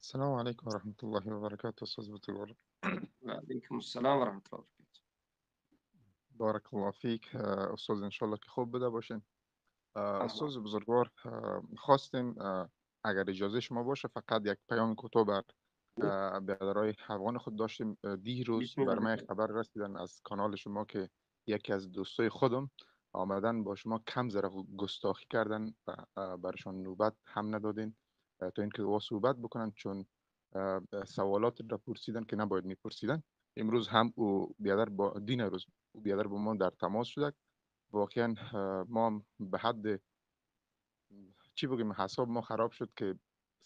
السلام علیکم و رحمت الله و برکاته. استاد بزرگوار. و علیکم السلام و رحمت الله و برکاته. بارک الله فیک. استاد، انشالله که خوب بوده باشین. استاد بزرگوار، خواستیم اگر اجازه شما باشه فقط یک پیام کوتاه بر برادرای افغان خود داشتیم. دیروز بر من خبر رسیدن از کانال شما که یکی از دوستای خودم آمدن با شما کم ذره گستاخی کردن و برشان نوبت هم ندادین تا اینکه با صحبت بکنن، چون سوالات را پرسیدن که نباید میپرسیدن. امروز هم او بیادر با دین روز او بیادر با ما در تماس شده. واقعا ما به حد چی بگیم، حساب ما خراب شد که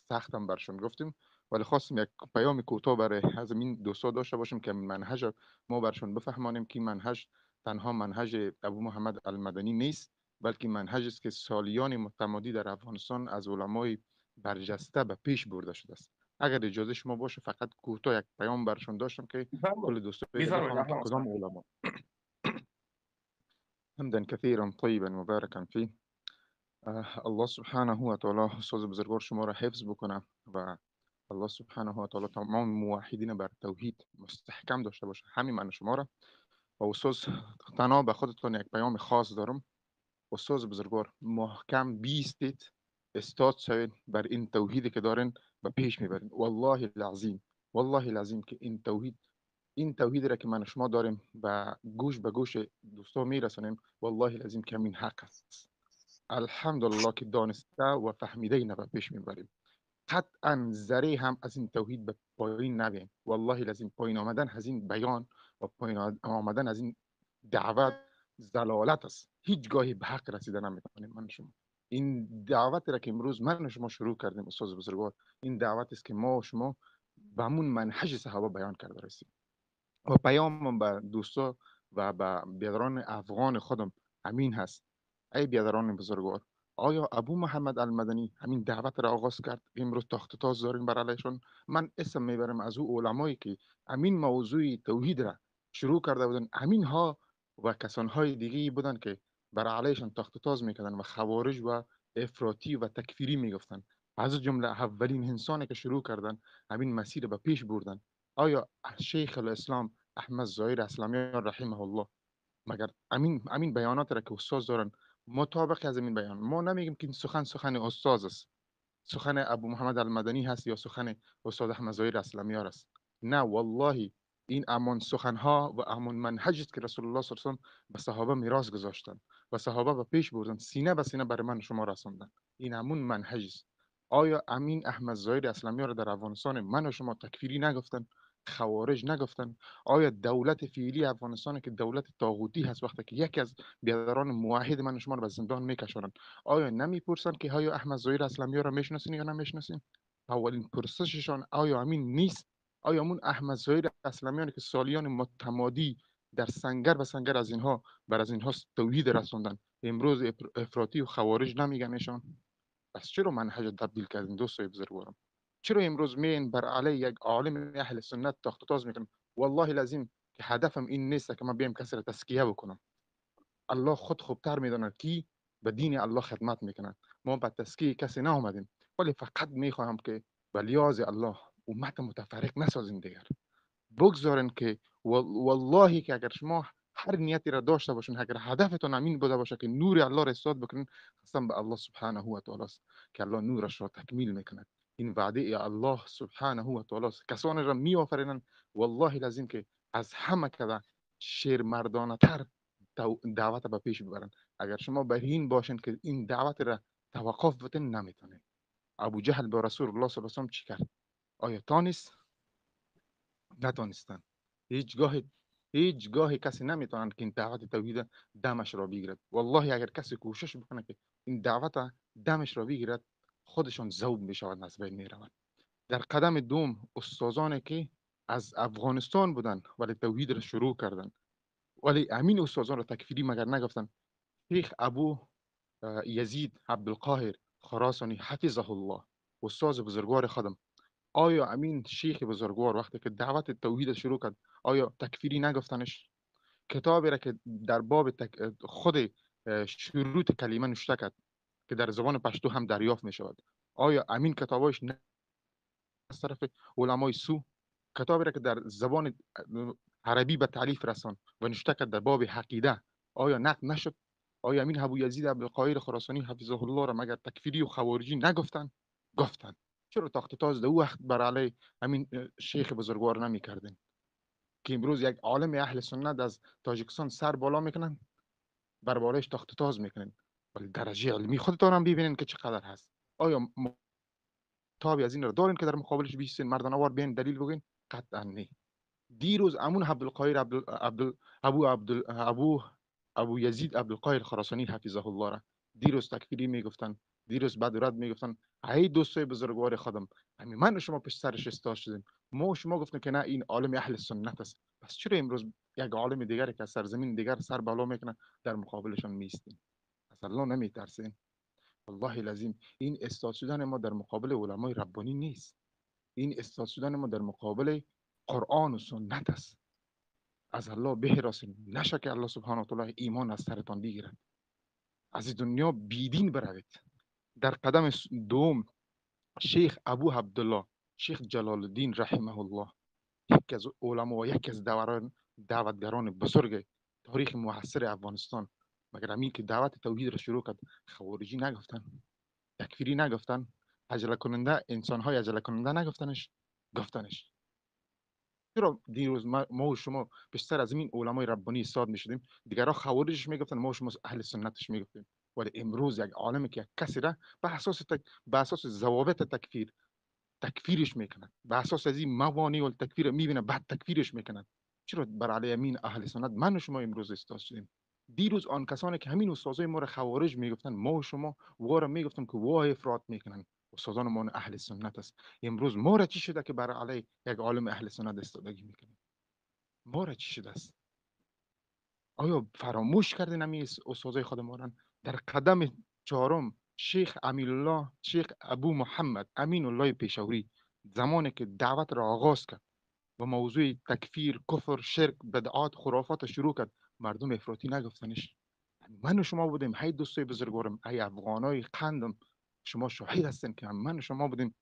سختم برشون گفتیم، ولی خواستیم یک پیام کوتاه برای از این دوستا داشته باشیم که منهج ما برشون بفهمانیم که منهج تنها منهج ابو محمد المدنی نیست، بلکه منهج است که سالیان متمادی در افغانستان از علمای برجسته به پیش برده شده است. اگر اجازه شما باشه فقط کوتاه یک پیام برشون داشتم که کل دوستا بفهمن که کدام علما. حمدا كثيرا طيبا مباركا فيه. الله سبحانه و تعالی استاد بزرگوار شما را حفظ بکنه و الله سبحانه و تعالی تمام موحدین بر توحید مستحکم داشته باشه، همین من شما را. و استاد تنها به خودتون یک پیام خاص دارم. استاد بزرگوار، محکم بیستید، استاد شوید بر این توحیدی که دارین و پیش میبرین. والله العظیم، والله العظیم که این توحید، این توحید را که من شما داریم و گوش به گوش دوستا میرسانیم، والله العظیم که این حق است. الحمدلله که دانسته و فهمیده اینا به پیش میبریم. قطعا ذره هم از این توحید به پایین نبیم. والله العظیم پایین آمدن از این بیان و پایین آمدن از این دعوت ضلالت است. هیچگاهی به حق رسیده نمیتونیم من شما. این دعوت را که امروز من و شما شروع کردیم استاد بزرگوار، این دعوت است که ما و شما به همون منهج صحابه بیان کرده رسیم. و پیامم به دوستا و به بیادران افغان خودم همین هست. ای بیادران بزرگوار، آیا ابو محمد المدنی همین دعوت را آغاز کرد امروز تاخت تاز داریم بر علیشون؟ من اسم میبرم از او علمایی که همین موضوع توحید را شروع کرده بودن، همین ها و کسان های دیگه بودن که بر علیشان تاخت تاز میکردن و خوارج و افراطی و تکفیری میگفتن. از جمله اولین انسانی که شروع کردن همین مسیر به پیش بردن، آیا شیخ الاسلام احمد ظاهر اسلامی رحمه الله، مگر همین بیانات را که استاد دارن مطابق از این بیان، ما نمیگیم که این سخن سخن استاد است، سخن ابو محمد المدنی هست یا سخن استاد احمد ظاهر اسلامی است. نه والله، این امان سخنها و امان منهج است که رسول الله صلی الله علیه و به صحابه میراث گذاشتن و صحابه به پیش بردن، سینه به سینه برای من شما رساندن. این همون منهج است. آیا امین احمد ظاهر اسلامی را در افغانستان من و شما تکفیری نگفتن، خوارج نگفتن؟ آیا دولت فعلی افغانستان که دولت طاغوتی هست، وقتی که یکی از بیادران موحد من و شما را به زندان میکشانند، آیا نمیپرسن که آیا احمد ظاهر اسلامی را میشناسین یا نمیشناسین؟ اولین پرسششان آیا امین نیست؟ آیا همون احمد ظاهر اسلامیان که سالیان متمادی در سنگر به سنگر از اینها بر از اینها توحید رساندن، امروز افراطی و خوارج نمیگنشان؟ پس چرا منهج تبدیل کردین دوستای بزرگوارم؟ چرا امروز مین بر علی یک عالم اهل سنت تاخت و تاز میکنم؟ والله العظیم که هدفم این نیست که من بیام کسی را تزکیه بکنم. الله خود خوبتر میداند کی به دین الله خدمت میکنه. ما به تزکیه کسی نآمدیم، ولی فقط میخواهم که به لیاز الله امت متفرق نسازیم دیگر. بگذارن که والله که اگر شما هر نیتی را داشته باشین، اگر هدفتون امین بوده باشه که نور الله را ایستاد بکنین، قسم به الله سبحانه و تعالی است که الله نورش را تکمیل میکند. این وعده الله سبحانه و تعالی است. کسانی را میآفرینند والله العظیم که از همه کده شیر مردانه تر دعوت به پیش ببرن. اگر شما بر این باشین که این دعوت را توقف بتین، نمیتونین. ابو جهل با رسول الله صلی الله علیه و چی کرد؟ آیا تانست؟ نتانستن. هیچگاه کسی نمیتونن که این دعوت توحید دمش را بگیرد. والله اگر کسی کوشش بکنه که این دعوت دمش را بگیرد، خودشان ذوب میشوند، از بین میروند. در قدم دوم، استادانی که از افغانستان بودن ولی توحید را شروع کردن، ولی امین استادان را تکفیری مگر نگفتن؟ شیخ ابو یزید عبدالقاهر خراسانی حفظه الله، استاد بزرگوار خودم، آیا امین شیخ بزرگوار وقتی که دعوت توحید شروع کرد، آیا تکفیری نگفتنش؟ کتابی را که در باب خود شروط کلمه نوشته کرد که در زبان پشتو هم دریافت می شود، آیا امین کتابش از طرف علمای سو، کتابی را که در زبان عربی به تالیف رسان و نوشته کرد در باب عقیده، آیا نقد نشد؟ آیا امین ابو یزید عبدالقاهر خراسانی حفظه الله را مگر تکفیری و خوارجی نگفتن؟ گفتن. چرا تاخت تاز در او وقت بر علیه همین شیخ بزرگوار نمی‌کردن که امروز یک عالم اهل سنت از تاجیکستان سر بالا میکنن، بر بالایش تاخت تاز میکنن، ولی درجه علمی خودتان هم ببینین که چقدر هست. آیا تابی از این را دارین که در مقابلش بیستین مردانوار بیان دلیل بگین؟ قطعا نه. دیروز امون عبدالقاهر عبد ابو عبد ابو ابو یزید عبدالقاهر خراسانی حفظه الله را دیروز تکفیری میگفتن، دیروز بد و رد میگفتن. ای دوستای بزرگوار خودم، همین من و شما پشت سرش استاد شدیم، ما و شما گفتیم که نه این عالم اهل سنت است. پس چرا امروز یک عالم دیگر که از سرزمین دیگر سر بالا میکنه در مقابلشان میستین؟ از الله نمیترسین؟ والله العظیم این استاد شدن ما در مقابل علمای ربانی نیست، این استاد شدن ما در مقابل قرآن و سنت است. از الله بهراسین، نشه که الله سبحانه و تعالی ایمان از سرتان بگیرد، از دنیا بیدین بروید. در قدم دوم شیخ ابو عبدالله شیخ جلال الدین رحمه الله، یکی از علما و یکی از دعوتگران بزرگ تاریخ معاصر افغانستان، مگر همین که دعوت توحید را شروع کرد خوارجی نگفتن، تکفیری نگفتن، عجله کننده انسان های عجله کننده نگفتنش، گفتنش. چرا دیروز ما و شما بیشتر از این علمای ربانی ایستاد میشدیم، دیگرها خوارجش میگفتن، ما و شما اهل سنتش میگفتیم. ولی امروز یک عالم که یک کسی را به اساس ضوابط تکفیر تکفیرش میکنند، به اساس از این موانع و تکفیر میبینه بعد تکفیرش میکنند. چرا بر علیه امین اهل سنت من و شما امروز ایستاد شدیم؟ دیروز آن کسانی که همین استادای ما را خوارج میگفتن، ما و شما وارا میگفتیم که وای افراط میکنن، استادان ما اهل سنت است. امروز ما را چی شده که بر علیه یک عالم اهل سنت استادگی میکنیم؟ ما را چی شده است؟ آیا فراموش کردین همین استادای خود ما را؟ در قدم چهارم شیخ امین الله، شیخ ابو محمد امین الله پیشوری، زمانی که دعوت را آغاز کرد و موضوع تکفیر، کفر، شرک، بدعات، خرافات شروع کرد، مردم افراطی نگفتنش. من و شما بودیم، هی دوستای بزرگوارم، ای افغانای قندم، شما شاهد هستین که من و شما بودیم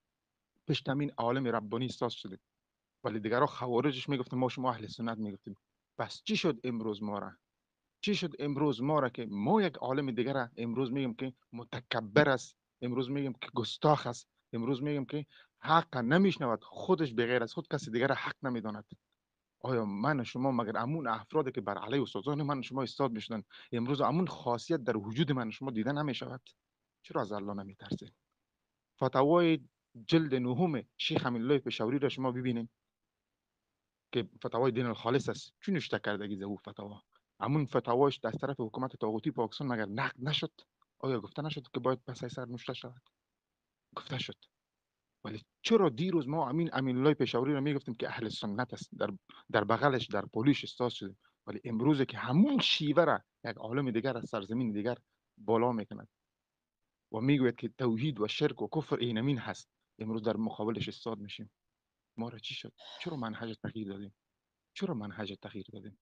پشت همین عالم ربانی ایستاد شدیم. ولی دیگرها خوارجش میگفتن، ما شما اهل سنت میگفتیم. پس چی شد امروز ما را؟ چی شد امروز ما را که ما یک عالم دیگر امروز میگیم که متکبر است، امروز میگیم که گستاخ است، امروز میگیم که حق نمیشنود، خودش بغیر از خود کسی دیگر حق نمیداند. آیا من و شما مگر امون افرادی که بر علیه استادان من و شما ایستاد میشدن امروز امون خاصیت در وجود من و شما دیده نمیشود؟ چرا از الله نمیترسید؟ فتاوای جلد نهم شیخ امین الله پیشوری را شما ببینید که فتاوای دین الخالص است، چون نوشته کردگی زو فتاوا، همون فتاواش از طرف حکومت طاغوتی پاکستان مگر نقد نشد؟ آیا گفته نشد که باید پس سر نوشته شود؟ گفته شد. ولی چرا دیروز ما امین الله پیشوری را میگفتیم که اهل سنت است، در بغلش در پولیش استاد شدیم، ولی امروز که همون شیوه را یک عالم دیگر از سرزمین دیگر بالا میکند و میگوید که توحید و شرک و کفر اینمین هست، امروز در مقابلش استاد میشیم. ما را چی شد؟ چرا منهج تغییر دادیم؟ چرا منهج تغییر دادیم؟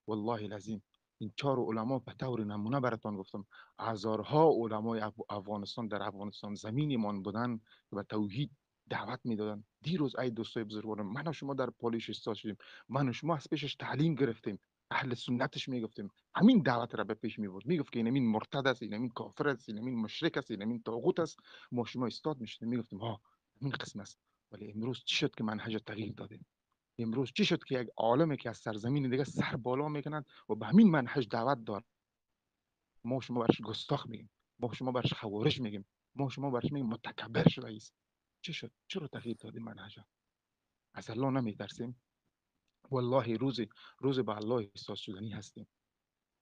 والله العظیم این چهار علما به طور نمونه براتان گفتم، هزارها علمای افغانستان در افغانستان زمینمان بودن که به توحید دعوت میدادن. دیروز ای دوستای بزرگوارم، من و شما در پالیش استاد شدیم، من و شما از پیشش تعلیم گرفتیم، اهل سنتش میگفتیم، همین دعوت را به پیش میبرد، میگفت که اینمین مرتد است، اینمین کافر است، اینمین مشرک است، اینمین طاغوت است. ما شما استاد میشدیم میگفتیم ها همین قسم است. ولی امروز چی شد که منهج تغییر دادیم؟ امروز چی شد که یک عالمی که از سرزمین دیگه سر بالا میکنند و به همین منهج دعوت دار، ما شما برش گستاخ میگیم، ما شما برش خوارج میگیم، ما شما برش میگیم متکبر شده است. چی شد؟ چرا تغییر دادیم منهج؟ از الله نمیترسیم؟ والله روز با الله استاد شدنی هستیم،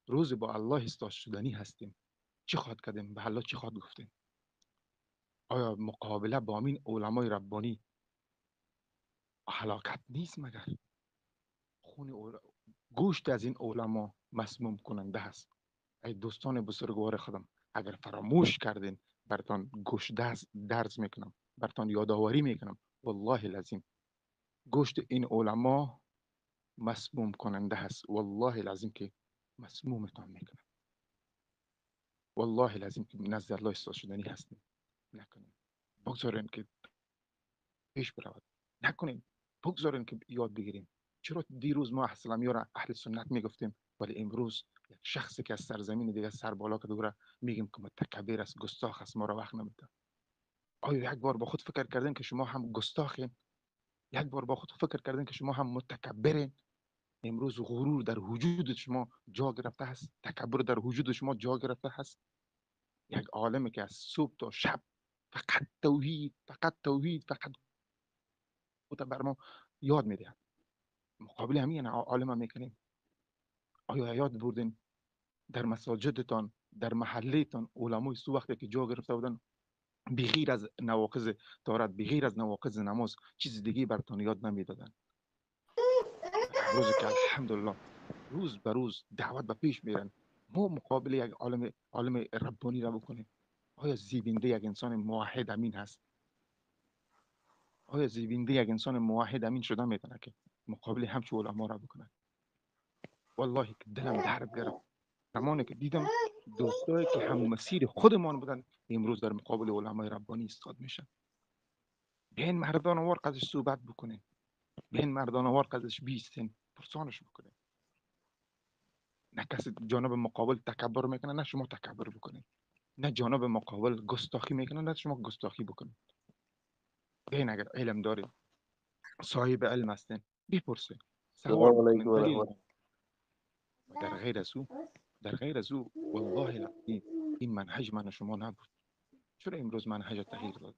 روز با الله استاد شدنی هستیم. چی خواد کردیم؟ به الله چی خواد گفتیم؟ آیا مقابله با همین علمای ربانی هلاکت نیست؟ مگر خون گوشت از این علما مسموم کننده هست. ای دوستان بزرگوار خودم، اگر فراموش کردین برتان گوش درز میکنم، برتان یادآوری میکنم، والله العظیم گوشت این علما مسموم کننده هست. والله العظیم که مسمومتان میکنم. والله العظیم که نزد الله استاد شدنی هستیم. نکنیم، بگذاریم که پیش برود. نکنیم، بگذاریم که یاد بگیریم. چرا دیروز ما اسلامی را اهل سنت میگفتیم، ولی امروز یک شخصی که از سرزمین دیگه سر بالا که دوره میگیم که متکبر است، گستاخ است، ما را وقت نمیده. آیا یک بار با خود فکر کردین که شما هم گستاخین؟ یک بار با خود فکر کردین که شما هم متکبرین؟ امروز غرور در وجود شما جا گرفته است، تکبر در وجود شما جا گرفته است. یک عالمی که از صبح تا شب فقط توحید، فقط توحید، فقط بر ما یاد میدهد، مقابل همین عالم هم میکنیم. آیا یاد بردین در مساجدتان، در محلهتان علمای سو وقتی که جا گرفته بودن، بغیر از نواقض طهارت، بغیر از نواقض نماز، چیز دیگه براتان یاد نمیدادن؟ روزی که الحمدلله روز به روز دعوت به پیش میرن، ما مقابل یک عالم ربانی را بکنیم. آیا زیبنده یک انسان موحد امین هست؟ آیا زیبنده یک انسان موحد امین شده میتونه که مقابل همچو علما را بکنه؟ والله که دلم درد گرفت زمانی که دیدم دوستایی که هم مسیر خودمان بودن امروز در مقابل علمای ربانی ایستاد میشن. به این مردانوار قدش صحبت بکنین، به این مردانوار قدش بیستین، پرسانش بکنین. نه کسی جانب مقابل تکبر میکنه، نه شما تکبر بکنین، نه جانب مقابل گستاخی میکنه، نه شما گستاخی بکنین. بین اگر علم دارین، صاحب علم هستین، بپرسین، سوال السلام بکنین، علیکم و دلیل. رحمت. در غیر از او والله العظیم این منهج من و شما نبود. چرا امروز منهج تغییر داد؟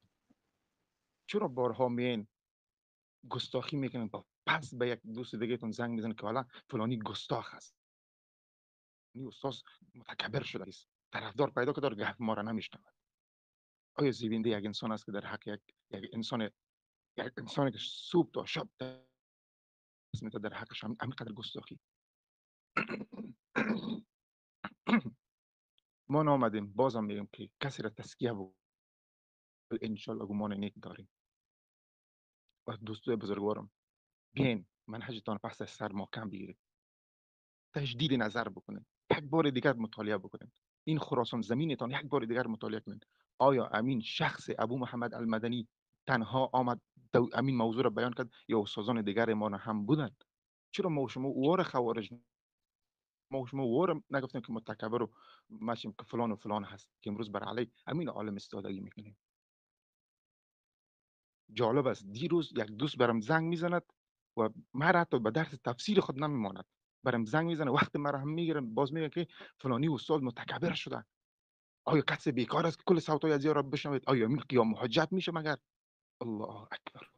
چرا بارها میین گستاخی میکنن، با پس به یک دوست دیگه تون زنگ میزنه که حالا فلانی گستاخ است، این استاد متکبر شده است، طرفدار پیدا که داره گپ ما را نمیشنود. آیا زیبنده یک انسان است که در حق یک انسان، یک انسانی که صبح تا شب دست میده، در حقش هم همینقدر گستاخی؟ ما نامدیم، بازم میگم که کسی را تزکیه بود، انشالله گمان نیک داریم. و دوستای بزرگوارم، بیاین منهجتان پس از سر محکم بگیرید، تجدید نظر بکنید، یک بار دیگر مطالعه بکنید، این خراسان زمینتان یک بار دیگر مطالعه کنید. آیا امین شخص ابو محمد المدنی تنها آمد امین موضوع را بیان کرد یا استادان دیگر ما هم بودند؟ چرا ما و شما وار خوارج، ما و شما وار نگفتیم که متکبر و ماشیم که فلان و فلان هست که امروز بر علی امین عالم استادگی میکنیم؟ جالب است، دیروز یک دوست برام زنگ میزند و مرا حتی به درس تفسیر خود نمیماند، برام زنگ میزنه، وقت مرا هم میگیره، باز میگه که فلانی استاد متکبر شده. آیا کسی بیکار است که کل صوتای از را بشنوید؟ آیا این قیام حجت میشه مگر؟ الله اکبر،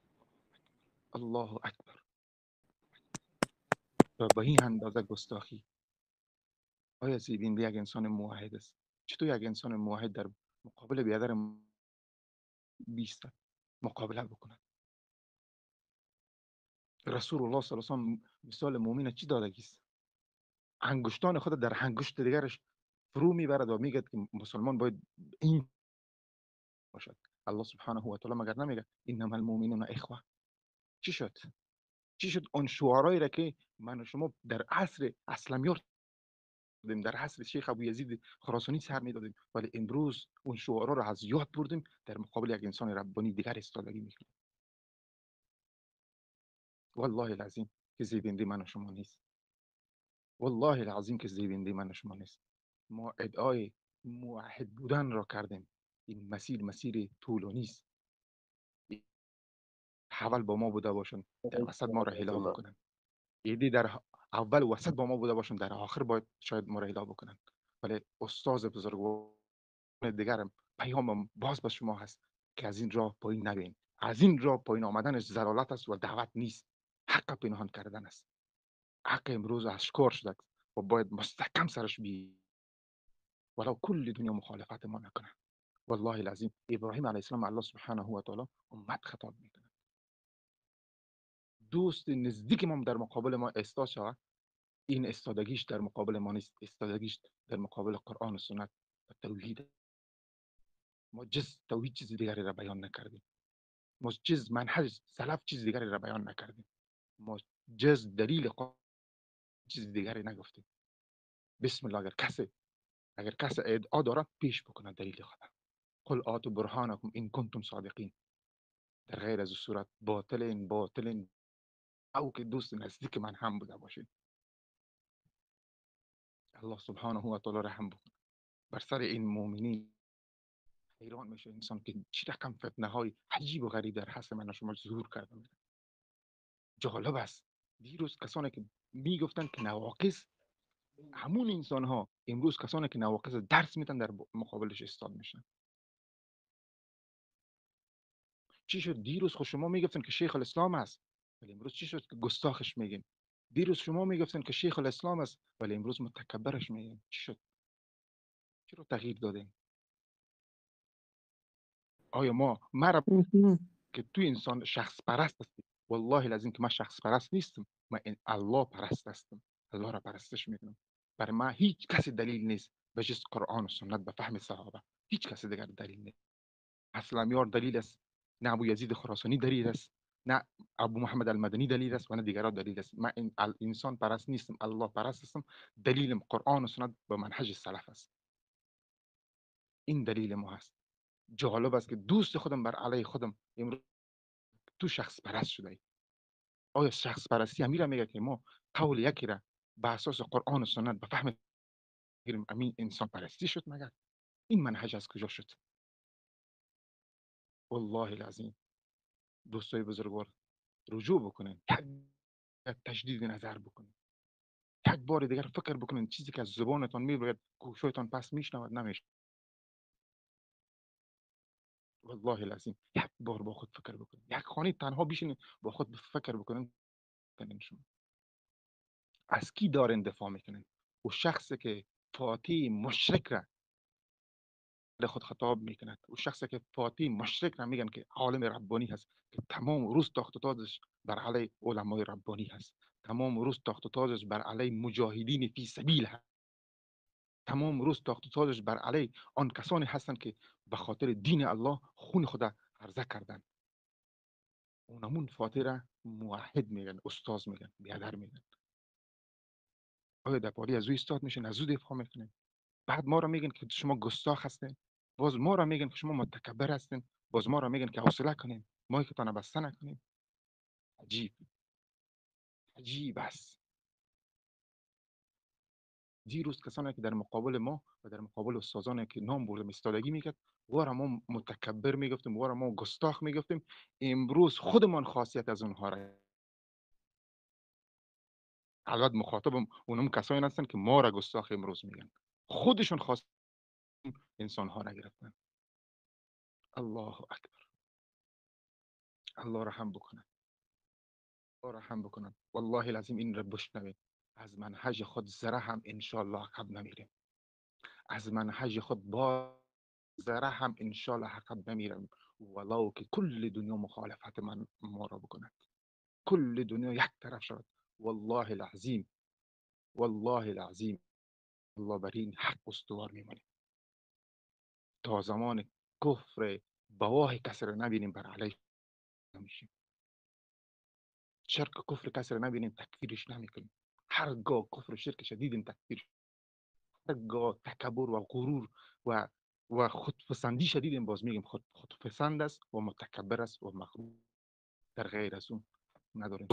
الله اکبر. و به این اندازه گستاخی. آیا زیبنده یک انسان موحد است؟ چطور یک انسان موحد در مقابل بیادر بیست مقابله بکند؟ رسول الله صلی الله علیه و سلم مثال مؤمن چی دادگی است؟ انگشتان خود در انگشت دیگرش فرو میبرد و میگه که مسلمان باید این باشد. الله سبحانه و تعالی مگر نمیگه انما المؤمنون اخوه؟ چی شد؟ چی شد آن شعارهایی را که من و شما در عصر اسلمیار دادیم، در عصر شیخ ابو یزید خراسانی سر میدادیم، ولی امروز اون شعارها را از یاد بردیم، در مقابل یک انسان ربانی دیگر ایستادگی میکنیم. والله العظیم که زیبنده من و شما نیست، والله العظیم که زیبنده من و شما نیست. ما ادعای موحد بودن را کردیم، این مسیر مسیر طولانی است. اول با ما بوده باشن، در وسط ما را هلا بکنن، ایدی در اول وسط با ما بوده باشن، در آخر باید شاید ما را هلا بکنن. ولی استاد بزرگوار دیگرم پیامم باز به شما هست که از این راه پایین نبین. از این راه پایین آمدنش ضلالت است و دعوت نیست، حق پنهان کردن است. حق امروز اشکار شده و باید مستحکم سرش بی، ولو کل دنیا مخالفت ما نکنه. والله العظیم ابراهیم علیه السلام الله سبحانه و تعالی امت خطاب میکنه. دوست نزدیک ما در مقابل ما استاد شود، این استادگیش در مقابل ما نیست، استادگیش در مقابل قرآن و سنت و توحید. ما جز توحید چیز دیگری را بیان نکردیم، ما جز منهج سلف چیز دیگری را بیان نکردیم، ما جز دلیل قرآن چیز دیگری نگفتیم. بسم الله، اگر کسی ادعا دارد پیش بکنه دلیل خود. قل هاتوا برهانکم ان کنتم صادقین. در غیر از صورت باطلین باطلین، او که دوست نزدیک من هم بوده باشین. الله سبحانه و تعالی رحم بکنه بر سر این مؤمنین. حیران میشه انسان که چی رقم فتنه های عجیب و غریب در حس من و شما ظهور کرده میره. جالب است دیروز کسانی که میگفتن که نواقص، همون انسان ها امروز کسانی که نواقص درس میتن در مقابلش استاد میشن. چی شد؟ دیروز خود شما میگفتن که شیخ الاسلام است، ولی امروز چی شد که گستاخش میگین؟ دیروز شما میگفتن که شیخ الاسلام است، ولی امروز متکبرش میگین. چی شد؟ چرا تغییر دادین؟ آیا ما مرا که تو انسان شخص پرست هستی؟ والله العظیم که من شخص پرست نیستم، من الله پرست هستم، الله را پرستش میکنم. برای من هیچ کسی دلیل نیست به جز قرآن و سنت، به فهم صحابه هیچ کسی دیگر دلیل نیست. اسلامیار دلیل است، نه ابو یزید خراسانی دلیل است، نه ابو محمد المدنی دلیل است و نه دیگران دلیل است. من انسان پرست نیستم، الله پرست هستم. دلیلم قرآن و سنت به منهج سلف است. این دلیل ما هست. جالب است که دوست خودم بر علیه خودم امروز تو شخص پرست شده ای. آیا شخص پرستی امیر میگه که ما قول یکی را به اساس قرآن و سنت به فهم امین انسان پرستی شد؟ مگر این منهج از کجا شد؟ والله العظیم دوستای بزرگوار رجوع بکنن، تجدید نظر بکنن، یک بار دیگر فکر بکنن. چیزی که از زبانتان میبرد گوشایتان پس میشنود نمیشه. والله العظیم یک بار با خود فکر بکنید، یک خانه تنها بشینید با خود فکر بکنید. شما از کی دارین دفاع میکنین؟ او شخصی که فاتی مشرک را خود خطاب میکند، او شخصی که فاتی مشرک را میگن که عالم ربانی هست، که تمام روز تاخت و تازش بر علی علمای ربانی هست، تمام روز تاخت و تازش بر علی مجاهدین فی سبیل هست، تمام روز تاخت و تازش بر علی آن کسانی هستند که به خاطر دین الله خون خود عرضه کردن. اونمون فاتح را موحد میگن، استاد میگن، بیادر میگن. آیا در پالی از او استاد میشن، از او دفاع میکنن؟ بعد ما را میگن که شما گستاخ هستین، باز ما را میگن که شما متکبر هستین، باز ما را میگن که حوصله کنین، ما که تانه بسته نکنیم. عجیب عجیب است. دیروز کسانی که در مقابل ما و در مقابل استادانی که نام بردم ایستادگی میکرد، وارا ما متکبر میگفتیم، وارا ما گستاخ میگفتیم. امروز خودمان خاصیت از اونها را البته مخاطبم اونم کسانی هستن که ما را گستاخ امروز میگن، خودشون خاص انسان ها را گرفتن. الله اکبر. الله رحم بکنه، الله رحم بکنه. والله العظیم این را بشنوید، از منهج خود ذره هم انشالله عقب نمیریم، از منهج خود با ذره هم انشالله عقب نمیریم، ولو که کل دنیا مخالفت من ما را بکند، کل دنیا یک طرف شود. والله العظیم، والله العظیم الله بر این حق استوار میمانیم تا زمان کفر بواه کسی را نبینیم بر علیه نمیشیم، شرک کفر کسی را نبینیم تکفیرش نمیکنیم. هرگاه کفر و شرک شدیدیم تکفیر، هرگاه تکبر و غرور و خودپسندی شدیدیم باز میگیم خودپسند است و متکبر است و مغرور. در غیر از اون نداریم.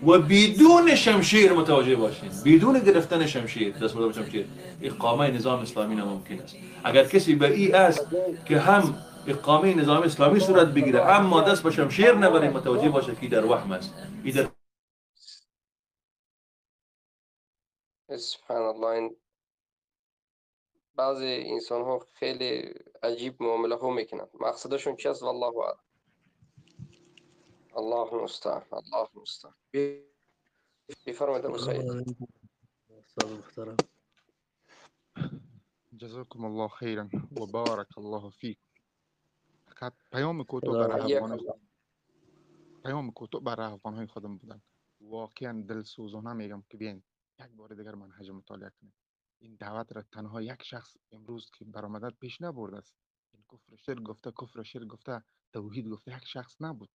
و بدون شمشیر متوجه باشین، بدون گرفتن شمشیر، دست بردن شمشیر، اقامه نظام اسلامی ناممکن است. اگر کسی به ای است که هم اقامه نظام اسلامی صورت بگیره اما دست به شمشیر نبره، متوجه باشه که در وهم است. در سبحان الله. این بعضی انسان ها خیلی عجیب معامله ها میکنن، مقصدشون چی است والله اعلم. الله المستعان، الله المستعان. بفرمایید ابو سعید. استاد محترم جزاکم الله خیرا و بارک الله فیک. فقط پیام کوتاه برای افغان، پیام کوتاه برای افغانهای خودم بودن. واقعا دلسوزانه میگم که بیاین یک بار دیگر منهج مطالعه کنیم. این دعوت را تنها یک شخص امروز که برآمده پیش نبرده است. این کفر شرک گفته، کفر شرک گفته، توحید گفته، یک شخص نبود.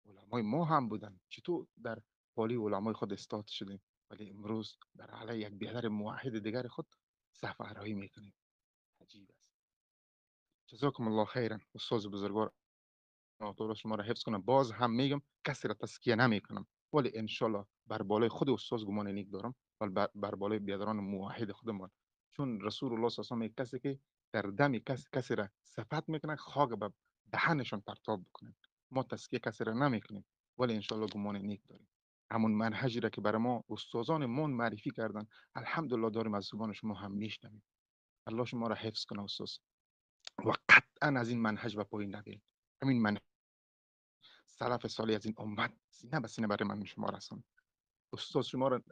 علمای ما هم بودن. چطور در پالی علمای خود استاد شدیم ولی امروز در علیه یک بیادر موحد دیگر خود صف آرایی میکنیم. عجیب است. جزاکم الله خیرا استاد بزرگوار. تعالی شما را حفظ کنه. باز هم میگم کسی را تزکیه نمیکنم، ولی انشالله بر بالای خود استاد گمان نیک دارم و بر بالای بیادران موحد خودمان، چون رسول الله صلی الله علیه و کسی که در دم کسی را صفت میکنه خاک به دهنشان پرتاب بکنن. ما تزکیه کسی را نمیکنیم، ولی انشالله گمان نیک داریم. همون منهجی را که برای ما استادان من معرفی کردن، الحمدلله داریم از زبان شما هم میشنویم. الله شما را حفظ کنه استاد، و قطعا از این منهج به پایین نبیل. همین منهج سلف صالح از این امت سینه به سینه برای من شما رسان. استاد شما را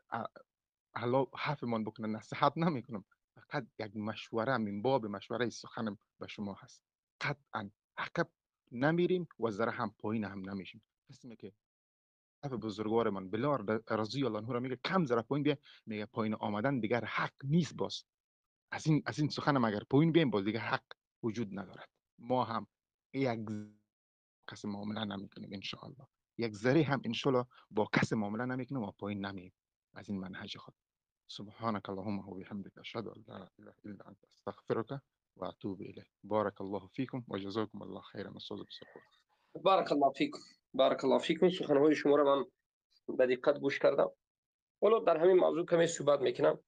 الله حرفمان بکنه، نصیحت نمیکنم، فقط یک مشوره من باب مشوره سخنم به شما هست. قطعا عقب نمیریم و ذره هم پایین هم نمیشیم. قسمی که حرف بزرگوار من بلال رضی الله عنه را میگه کم ذره پایین بیا، میگه پایین آمدن دیگر حق نیست. باز از این سخنم اگر پایین بیایم باز دیگر حق وجود ندارد. ما هم یک کس معامله نمیکنیم انشاءالله، یک ذره هم انشاءالله با کس معامله نمیکنیم و پایین نمیم از این منهج خود. سبحانك اللهم وبحمدك اشهد ان لا اله الا انت استغفرك واتوب الیک. بارك الله فیکم و جزاکم الله خیرا. استاد بسیار بارک الله فیکم، بارک الله فیکم. سخنهای شما را من به دقت گوش کردم. حالا در همین موضوع کمی صحبت میکنم.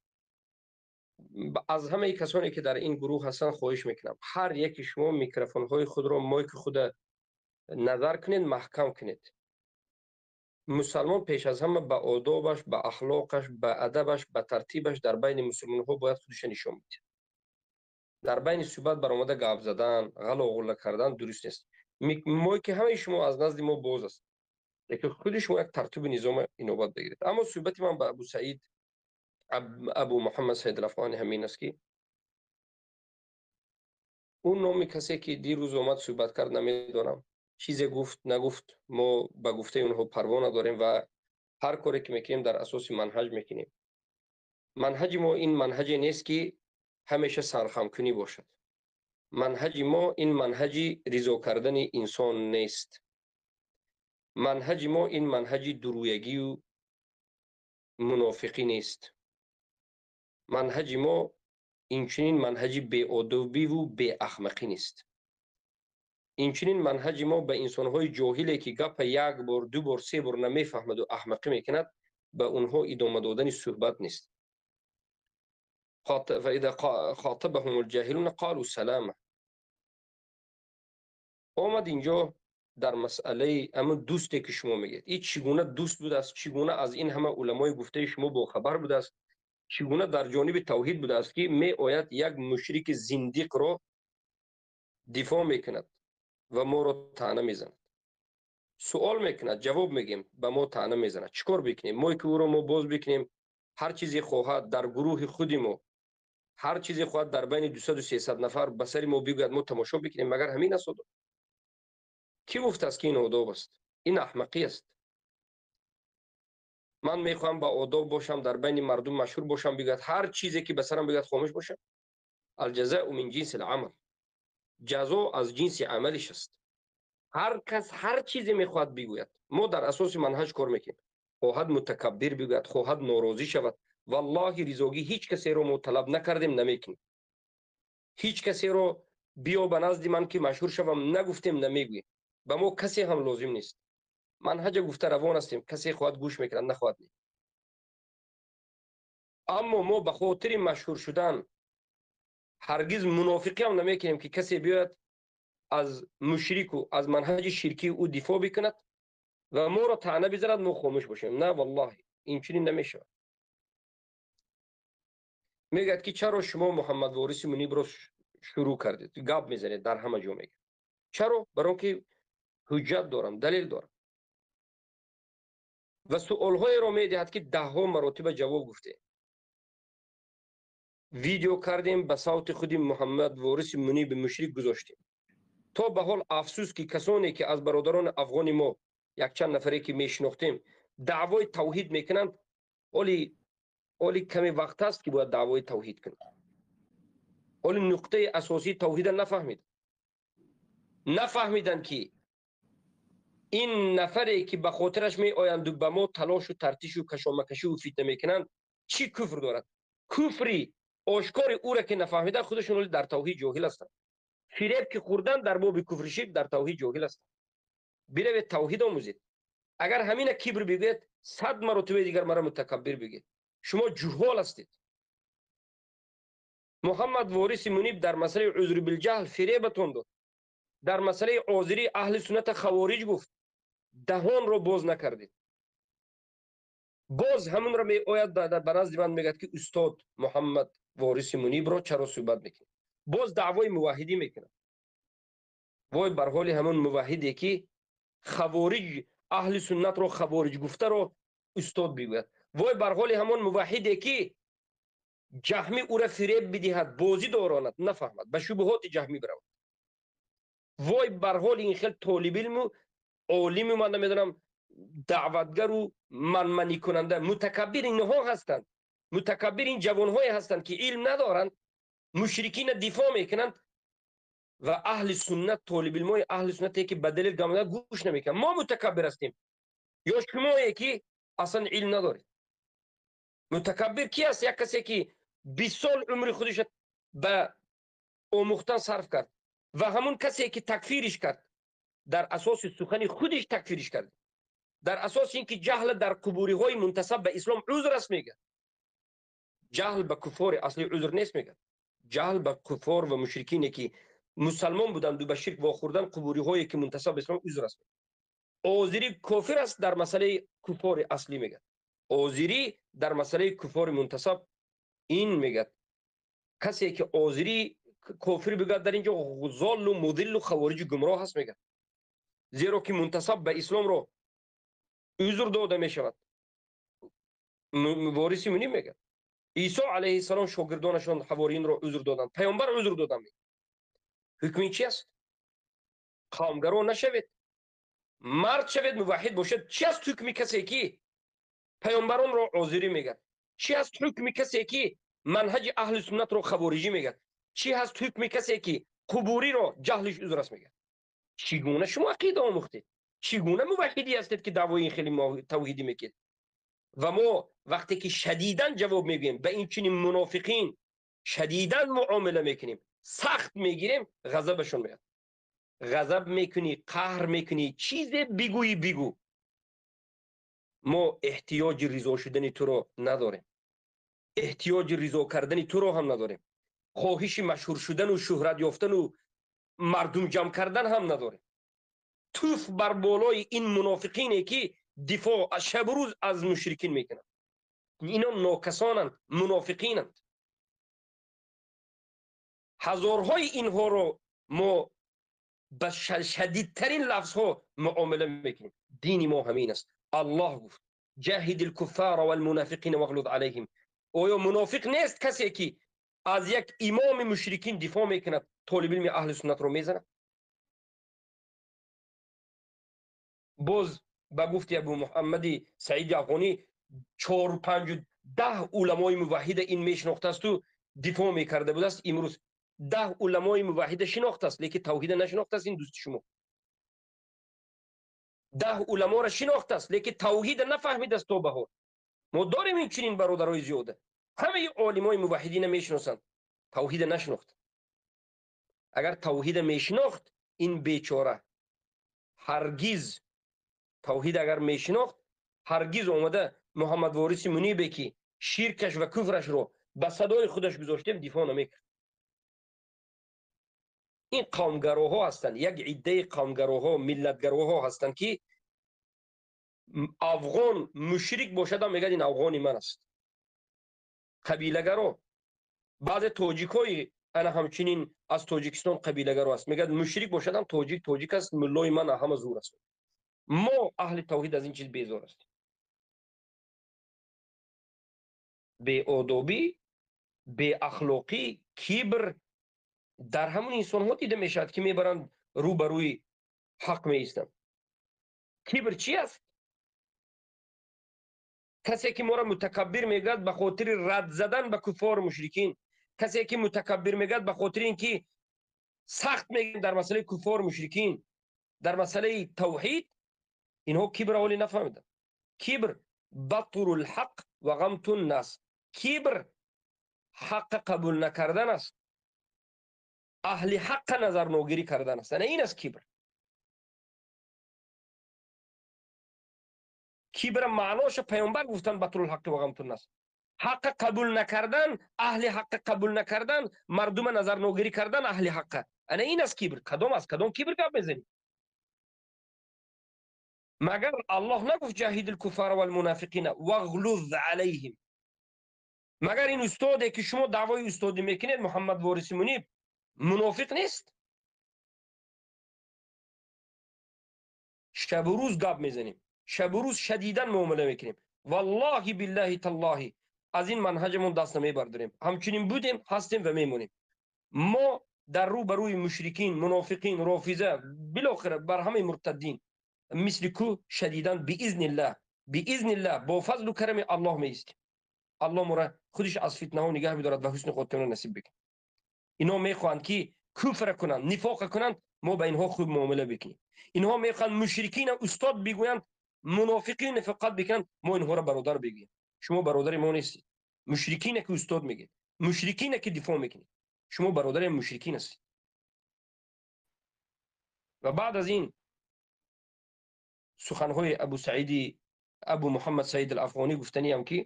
از همه کسانی که در این گروه هستن خواهش میکنم هر یکی شما میکروفون های خود را، مایک خود نظر کنید، محکم کنید. مسلمان پیش از همه به آدابش، به اخلاقش، به ادبش، به ترتیبش در بین مسلمان ها باید خودش نشان بده. در بین صحبت برآمده گپ زدن، غل و غله کردن درست نیست. مایک همه شما از نزد ما باز است، لیکن خود شما یک ترتیب نظام اینو باید بگیرید. اما صحبت من به ابو سعید ابو محمد سید الافغانی همین است که اون نام کسی که دیروز اومد صحبت کرد نمیدونم چیزی گفت نگفت، ما به گفته اونها پروا نداریم و هر کاری که میکنیم در اساس منهج میکنیم. منهج ما این منهج نیست که همیشه سرخم کنی باشد. منهج ما این منهج رضا کردن انسان نیست. منهج ما این منهج درویگی و منافقی نیست. منهج ما اینچنین منهج بی‌ادبی و بی‌اخلاقی نیست. اینچنین منهج ما به انسان‌های جاهلی که گپ یک بار، دو بار، سه بار نمیفهمد و احمقی میکند، به اونها ادامه دادن صحبت نیست. فاذا خاطبهم الجاهلون قالوا سلامه. آمد اینجا در مسئله اما دوستی که شما میگید، این چگونه دوست بوده است، چگونه از این همه علمای گفته شما با خبر بوده است، چگونه در جانب توحید بوده است که می آید یک مشرک زندیق را دفاع میکند و ما را طعنه میزند. سوال میکند، جواب میگیم، به ما طعنه میزند. چیکار بکنیم؟ ما که او را ما باز بکنیم، هر چیزی خواهد در گروه خودی ما، هر چیزی خواهد در بین 200 و 300 نفر به سر ما بگوید، ما تماشا بکنیم. مگر همین است؟ کی گفت است که این آداب است؟ این احمقی است. من میخوام با آداب باشم، در بین مردم مشهور باشم، بگوید هر چیزی که به سرم بگوید خاموش باشم. الجزاء من جنس العمل، جزا از جنس عملش است. هر کس هر چیزی میخواد بگوید، ما در اساس منهج کار میکنیم. خواهد متکبر بگوید، خواهد ناراضی شود، والله رضاگی هیچ کسی رو ما طلب نکردیم، نمیکنیم. هیچ کسی رو بیا به نزد من که مشهور شوم نگفتیم، نمیگوییم. به ما کسی هم لازم نیست. منهج گفته روان هستیم، کسی خواهد گوش میکند، نخواهد نی. اما ما به خاطر مشهور شدن هرگز منافقی هم نمیکنیم که کسی بیاید از مشرک و از منهج شرکی او دفاع بکند و ما را طعنه بزند، ما خاموش باشیم. نه والله این چنین نمیشه. میگه که چرا شما محمد وارث منیب رو شروع کردید گپ میزنید در همه جا؟ میگه چرا؟ برای که حجت دارم، دلیل دارم. و سوالهای را میدهد که ده ها مراتب جواب گفته. ویدیو کردیم، به صوت خود محمد وارث منیب مشرک گذاشتیم. تا به حال افسوس که کسانی که از برادران افغان ما یک چند نفری که میشناختیم دعوای توحید میکنند، ولی کمی وقت است که باید دعوای توحید کنند. ولی نقطه اساسی توحید نفهمید. نفهمیدند که این نفری که به خاطرش می آیند و به ما تلاش و ترتیش و کشامکشی و فتنه میکنند چی کفر دارد؟ کفری آشکار او را که نفهمیدن خودشون در توحید جاهل هستند. فریب که خوردن در باب کفر شرک در توحید جاهل هستند. Биравед тавҳид омӯзед. Агар ҳамина кибр бигӯед, 100 маротиба дигар мара мутакаббир бигӯед. Шумо ҷуҳол ҳастед. Муҳаммад Вориси Муниб дар масъалаи узр билҷаҳл фиребатон дод. Дар масъалаи озири аҳли суннат хавориҷ гуфт. Даҳонро боз накардед. Боз ҳамонро меояд ба назди ман мегӯяд ки устод Муҳаммад Вориси Мунибро чаро суҳбат мекунед? Боз даъвои муваҳҳидӣ мекунад. Вой бар ҳоли ҳамон муваҳҳиде ки хавориҷ аҳли суннатро хавориҷ гуфтаро устод бигӯяд. Вой бар ҳоли ҳамон муваҳҳиде ки ҷаҳмӣ ӯра фиреб бидиҳад, бозӣ доронад, нафаҳмад, ба шубҳоти ҷаҳмӣ биравад. Вой бар ҳоли ин хел толибилму олиму ман намедонам даъватгару манманикунанда. Мутакаббир инҳо ҳастанд. Мутакаббир ин ҷавонҳое ҳастанд ки илм надоранд, мушрикина дифоъ мекунанд ва аҳли суннат, толибилмои аҳли суннате ки ба далел гап мезананд гӯш намекунанд. Мо мутакаббир ҳастем ё шумое ки аслан илм надоред? Мутакаббир ки аст? Як касе ки 20 сол умри худашро ба омӯхтан сарф кард ва ҳамон касе ки такфириш кард дар асоси сухани худиш такфириш кард, дар асоси ин ки ҷаҳл дар қубуриҳои мунтасаб ба ислом узр аст мегӯяд. Ҷаҳл ба куфори аслӣ узр нест мегӯяд. Ҷаҳл ба куфор ва мушрикине ки мусалмон буданд ва ба ширк вохӯрдан қубуриҳое ки мунтасаб ба ислом узр аст. Озирӣ кофир аст дар масъалаи куфори аслӣ мегӯяд. Озирӣ дар масъалаи куфори мунтасаб ин мегӯяд. Касе ки озирӣ кофир бигӯяд дар инҷо золлу мудиллу хавориҷу гумроҳ аст мегӯяд. Зеро ки мунтасаб ба исломро узр дода мешавад. Вориси Муниб мегӯяд. Исо алайҳиссалом шогирдонашон ҳавориинро узр доданд, паёмбар узр доданд. Ҳукми чи аст? Қавмгаро нашавед, мард шавед, муваҳҳид бошед. Чи аст ҳукми касе ки паёмбаронро озирӣ мегӯяд? Чи аст ҳукми касе ки манҳаҷи аҳли суннатро хавориҷӣ мегӯяд? Чи ҳаст ҳукми касе ки қубуриро ҷаҳлиш узр аст мегӯяд? Чӣ гуна шумо ақида омӯхтед? Чӣ гуна муваҳҳидӣ ҳастед ки даъвои ин хеле тавҳидӣ мекунед? Ва мо вақте ки шадидан ҷавоб мегӯем ба ин чунин мунофиқин, шадидан муомила мекунем, сахт мегирем, ғазабашон меяд. Ғазаб мекунӣ, қаҳр мекунӣ, чизе бигӯӣ бигӯ. Мо эҳтиёҷи ризо шудани туро надорем, эҳтиёҷи ризо кардани туро ҳам надорем, хоҳиши машҳур шудану шӯҳрат ёфтану мардум ҷамъ кардан ҳам надорем. Туф бар болои ин мунофиқине ки дифоъ аз шабу рӯз аз мушрикин мекунанд. Ино нокасонанд, мунофиқинанд. Ҳазорҳои инҳоро мо ба шадидтарин лафзҳо муомила мекунем. Дини мо ҳамин аст. Аллоҳ гуфт: ҷаҳиди лкуффара валмунофиқина вағлуд алайҳим. Оё мунофиқ нест касе ки аз як имоми мушрикин дифоъ мекунад, толибилми аҳли суннатро мезанад? Боз ба гуфти Абу Муҳаммади Саиди Афғонӣ 4, 5, 10 уламои муваҳҳида ин мешинохтасту дифоъ мекарда будааст. Имрӯз 10 уламои муваҳҳида шинохтааст, лекин тавҳида нашинохтааст. Ин дӯсти шумо 10 уламоро шинохтааст, лекин тавҳида нафаҳмидааст то ба ҳол. Мо дорем ин чунин бародарои зиёда, ҳамаи олимои муваҳҳидина мешиносанд, тавҳида нашинохт. Агар тавҳида мешинохт, ин бечора ҳаргиз тавҳид агар мешинохт, ҳаргиз омада Муҳаммад Вориси Мунибе ки ширкаш ва куфрашро ба садои худаш гузоштем дифоъ намекард. Ин қавмгароҳо ҳастанд, як иддаи қавмгароҳо, миллатгароҳо ҳастанд ки афғон мушрик бошадам мегӯяд ин афғони ман аст. Қабилагаро, баъзе тоҷикҳои ана ҳамчунин аз Тоҷикистон қабилагаро аст, мегӯяд мушрик бошадам тоҷик тоҷик аст, муллои ман ҳама зур аст. Мо аҳли тавҳид аз ин чиз безор ҳастем. Беодобӣ, беахлоқӣ, кибр дар ҳамон инсонҳо дида мешавад ки мебаранд рӯ ба рӯи ҳақ меистанд. Кибр чи аст? Касе ки моро мутакаббир мегӯяд ба хотири рад задан ба куффору мушрикин, касе ки мутакаббир мегӯяд ба хотири ин ки сахт мегӯем дар масъалаи куффору мушрикин, дар масъалаи тавҳид, инҳо кибрро ҳоле нафаҳмиданд. Кибр батрул ҳақ ва ғамтун нас. Кибр ҳаққа қабул накардан аст, аҳли ҳаққа назарногирӣ кардан аст. Ана ин аст кибр. Кибр маъноша паёмбар гуфтан батрул ҳаққи ва ғамтун нас. Ҳаққ қабул накардан, аҳли ҳаққ қабул накардан, мардума назарногирӣ кардан аҳли ҳаққа. Ана ин аст кибр. Кадом аст? Кадом кибр гап мезанӣ? Магар Аллоҳ нагуфт ҷаҳидил куффара вал мунофиқина вағлуз алайҳим? Магар ин устоде ки шумо даъвои устодӣ мекунед, Муҳаммад Вориси Муниб, мунофиқ нест? Шабу рӯз гап мезанем, шабу рӯз шадидан муомила мекунем. Валлоҳи биллаҳи таллоҳи аз ин манҳаҷамон даст намебардорем. Ҳамчунин будем, ҳастем ва мемонем. Мо дар рӯ ба рӯи мушрикин, мунофиқин, рофиза, билохира бар ҳамаи муртаддин мисли кӯ шадидан биизниллаҳ, биизниллаҳ бо фазлу карами Аллоҳ меистем. Аллоҳ моро худиш аз фитнаҳо нигаҳ бидорад ва ҳусни хотимаро насиб бикунад. Инҳо мехоҳанд ки куфра кунанд, нифоқа кунанд, мо ба инҳо хуб муомила бикунем. Инҳо мехоҳанд мушрикина устод бигӯянд, мунофиқин нифоқат бикунанд, мо инҳоро бародар бигӯем. Шумо бародари мо нестед. Мушрикина ки устод мегӯед, мушрикина ки дифоъ мекунед, шумо бародари мушрикин ҳастед. Ва баъд аз ин суханҳои Абу Саиди Абу Муҳаммад Саид ал-Афғонӣ гуфтаниям ки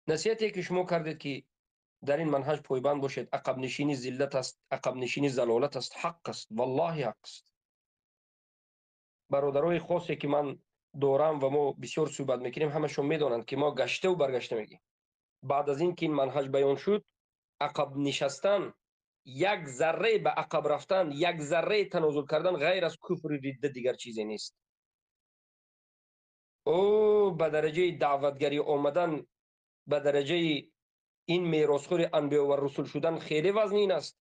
насиҳате ки шумо кардед ки дар ин манҳаҷ пойбанд бошед, ақабнишинӣ зиллат аст, ақабнишинӣ залолат аст, ҳақ аст, валлоҳи ҳақ аст. Бародарои хосе ки ман дорам ва мо бисёр суҳбат мекунем, ҳамашон медонанд ки мо гаштаву баргашта мегӯем. Баъд аз ин ки ин манҳаҷ баён шуд, ақаб нишастан, як зарре ба ақаб рафтан, як зарре танозул кардан ғайр аз куфри ридда дигар чизе нест. Ӯ ба дараҷаи даъватгарӣ омадан, ба дараҷаи ин меросхӯри анбиё ва русул шудан хеле вазнин аст.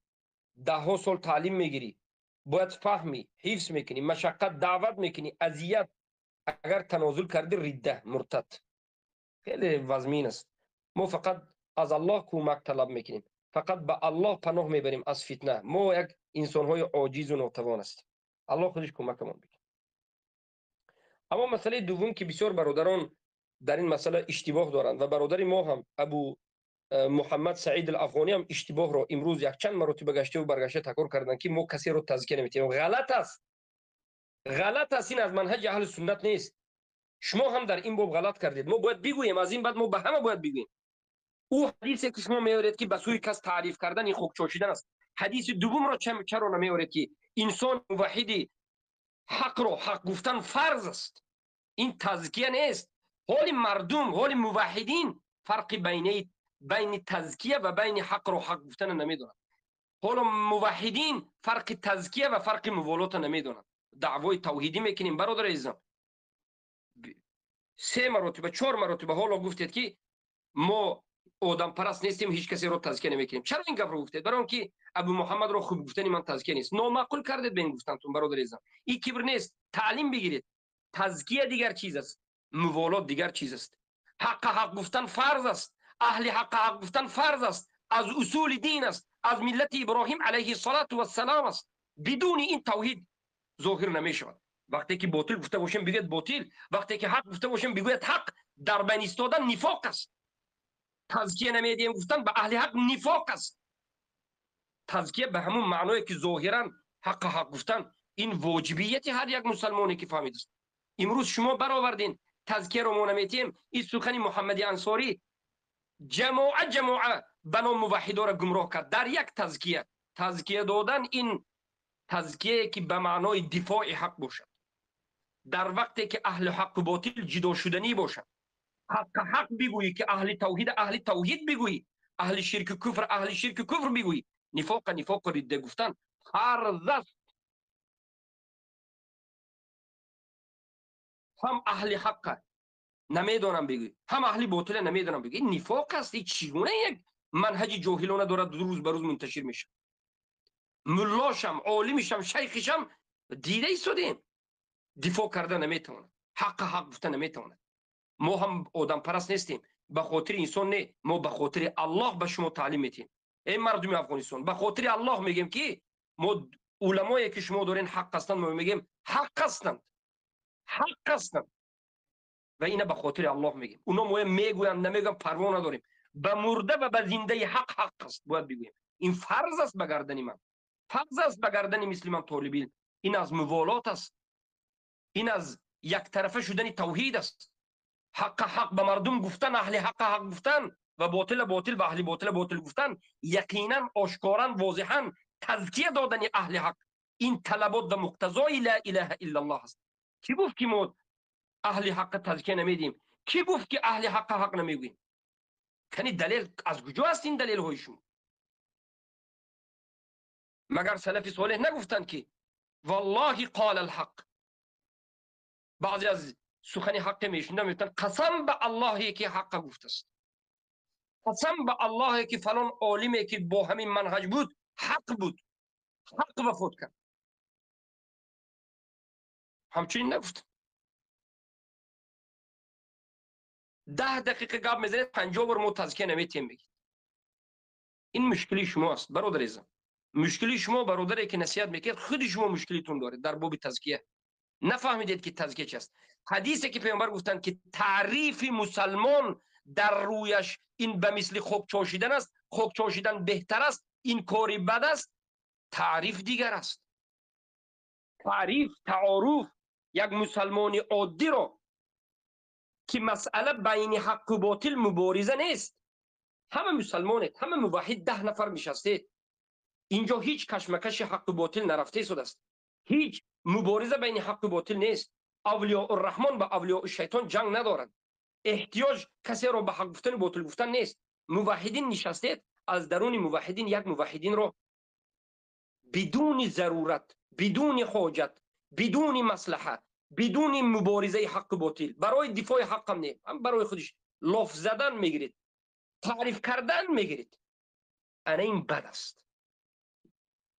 Даҳҳо сол таълим мегирӣ, бояд фаҳмӣ, ҳифз мекунӣ, машаққат даъват мекунӣ, азият. Агар танозул кардӣ ридда, муртад. Хеле вазмин аст. Мо фақат аз Аллоҳ кӯмак талаб мекунем, фақат ба Аллоҳ паноҳ мебарем аз фитна. Мо як инсонҳои оҷизу нотавон ҳастем. Аллоҳ худиш кӯмакамон бикунад. Аммо масъалаи дуввум ки бисёр бародарон дар ин масъала иштибоҳ доранд ва бародари мо ҳам Абу Муҳаммад Саид ал-Афғонӣ ҳам иштибоҳро имрӯз якчанд маротиба гаштаву баргашта такрор карданд ки мо касеро тазкия наметиҳем. Ғалат аст, ғалат аст, ин аз манҳаҷи аҳли суннат нест. Шумо ҳам дар ин боб ғалат кардед. Мо бояд бигӯем, аз ин баъд мо ба ҳама бояд бигӯем. Ӯ ҳадисе ки шумо меоред ки ба сӯи кас таъриф кардан ин хокчошидан аст, ҳадиси дуввумро чаро намеоред ки инсон муваҳиди ҳақро ҳақ гуфтан фарз аст? Ин тазкия нест. Ҳоли мардум, ҳоли муваҳидин фарқи байни тазкия ва байни ҳақро ҳақ гуфтана намедонанд. Ҳоло муваҳидин фарқи тазкия ва фарқи муволота намедонанд. Даъвои тавҳидӣ мекунем, бародари азизам. Се маротиба, чор маротиба ҳоло гуфтед ки мо одампараст нестем, ҳеҷ касеро тазкия намекунем. Чаро ин гапро гуфтед? Барои он ки Абу Муҳаммадро хуб гуфтани ман тазкия нест. Номаъқул кардед ба ин гуфтантун, бародари азизам. Ин кибр нест, таълим бигиред. Тазкия дигар чиз аст, муволот дигар чиз аст. Ҳаққа ҳақ гуфтан фарз аст, аҳли ҳаққа ҳақ гуфтан фарз аст, аз усули дин аст, аз миллати Иброҳим алайҳи салату вассалам аст. Бидуни ин тавҳид зоҳир намешавад. Вақте ки ботил гуфта бошем, бигӯяд ботил, вақте ки ҳақ гуфта бошем, бигӯяд ҳақ. Дар байн истодан нифоқ аст. Тазкия намедиҳем гуфтан ба аҳли ҳақ нифоқ аст. Тазкия ба ҳамон маъное ки зоҳиран ҳаққа ҳақ гуфтан ин воҷибияти ҳар як мусалмоне ки фаҳмидааст. Имрӯз шумо баровардин тазкияро мо наметиҳем. Ин сухани Муҳаммади Ансорӣ ҷамоа ҷамоа ба ном муваҳидоро гумроҳ кард дар як тазкия. Тазкия додан ин тазкияе ки ба маънои дифои ҳақ бошад, дар вақте ки аҳли ҳаққу ботил ҷудошуданӣ бошад, ҳаққа ҳақ бигӯӣ ки аҳли тавҳид аҳли тавҳид бигӯӣ, аҳли ширку куфр аҳли ширку куфр бигӯӣ, нифоқа нифоқу ридда гуфтан фарз аст. Ҳам аҳли ҳаққа намедонам бигӯӣ, ҳам аҳли ботила намедонам бигӯӣ. Ин нифоқ аст. Ин чӣ гуна як манҳаҷи ҷоҳилона дорад рӯз ба рӯз мунташир мешавад? Муллошам, олимишам, шайхишам дида истодем, дифоъ карда наметавонад, ҳаққа ҳақ гуфта наметавонад. Мо ҳам одампараст нестем, ба хотири инсон не, мо ба хотири Аллоҳ ба шумо таълим метиҳем. Эй мардуми Афғонистон, ба хотири Аллоҳ мегӯем ки мо уламое ки шумо дорен ҳақ ҳастанд, мо мегӯем ҳақ ҳастанд, ҳақ ҳастанд ва ина ба хотири Аллоҳ мегӯем. Уно моя мегӯянд, намегӯянд, парво надорем. Ба мурда ва ба зиндаи ҳақ ҳақ аст, бояд бигӯем. Ин фарз аст ба гардани ман, фарз аст ба гардани мисли ман толиби илм. Ин аз муволот аст, ин аз یک طرفه شدن توحید است. حق حق به مردم گفتن، اهل حق حق گفتن و باطل باطل و اهل باطل باطل گفتن، یقینا آشکارا واضحا تزکیه دادن اهل حق این طلبات و مقتضای لا اله الا الله است. کی گفت که ما اهل حق تزکیه نمیدیم؟ کی گفت که اهل حق حق نمیگوییم؟ کنی دلیل از کجا است این دلیل های شما؟ مگر سلف صالح نگفتند که والله قال الحق؟ بعضی از سخن حق میشوندن میگفتن قسم به الله که حق گفته است، قسم به الله که فلان عالمی که با همین منهج بود حق بود، حق وفات کرد. همچنین نگفت. 10 دقیقه گپ میزنید 50 بار ما تزکیه نمیتیم بگید. این مشکلی شما است برادر عزیزم. مشکلی شما برادری که نصیحت میکرد، خود شما مشکلیتون دارید در باب تزکیه. نفهمیدید که تزکیه چیست. حدیثی که پیامبر گفتند که تعریف مسلمان در رویش این به مثل خوک چاشیدن است، خوک چاشیدن بهتر است، این کاری بد است، تعریف دیگر است. تعریف، تعارف یک مسلمان عادی را که مسئله بین حق و باطل مبارزه نیست. همه مسلمانید، همه موحد، 10 نفر نشستید اینجا، هیچ کشمکش حق و باطل نرفته شده است، هیچ مبارزه بین حق و باطل نیست. اولیاء الرحمن با اولیاء الشیطان جنگ ندارند. احتیاج کسی را به حق گفتن و باطل گفتن نیست. موحدین نشستید، از درون موحدین یک موحدین را بدون ضرورت، بدون حاجت، بدون مصلحت، بدون مبارزه حق و باطل، برای دفاع حق هم نه، هم برای خودش لاف زدن میگیرید، تعریف کردن میگیرید. انا این بد است.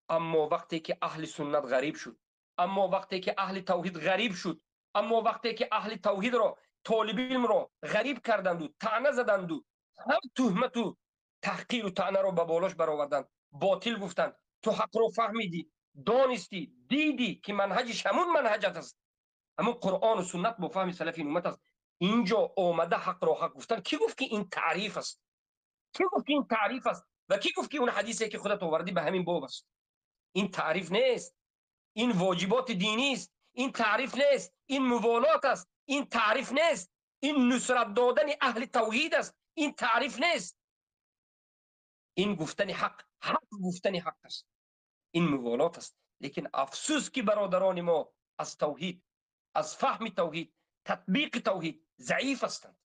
اما وقتی که اهل سنت غریب شد، اما وقتی که اهل توحید غریب شد، اما وقتی که اهل توحید را، طالب علم را غریب کردند و طعنه زدند و هم تهمت و تحقیر و طعنه را به بالاش برآوردند، باطل گفتند، تو حق را فهمیدی، دانستی، دیدی که منهجش همون منهجت است، همون قرآن و سنت با فهم سلف این امت است. اینجا آمده حق را حق گفتن. کی گفت که این تعریف است؟ کی گفت که این تعریف است؟ و کی گفت که اون حدیثی که خودت آوردی به همین باب است؟ این تعریف نیست، این واجبات دینی است. این تعریف نیست، این موالات است. این تعریف نیست، این نصرت دادن اهل توحید است. این تعریف نیست، این گفتن حق، حق گفتن حق است، این موالات است. لیکن افسوس که برادران ما از توحید، از فهم توحید، تطبیق توحید ضعیف هستند.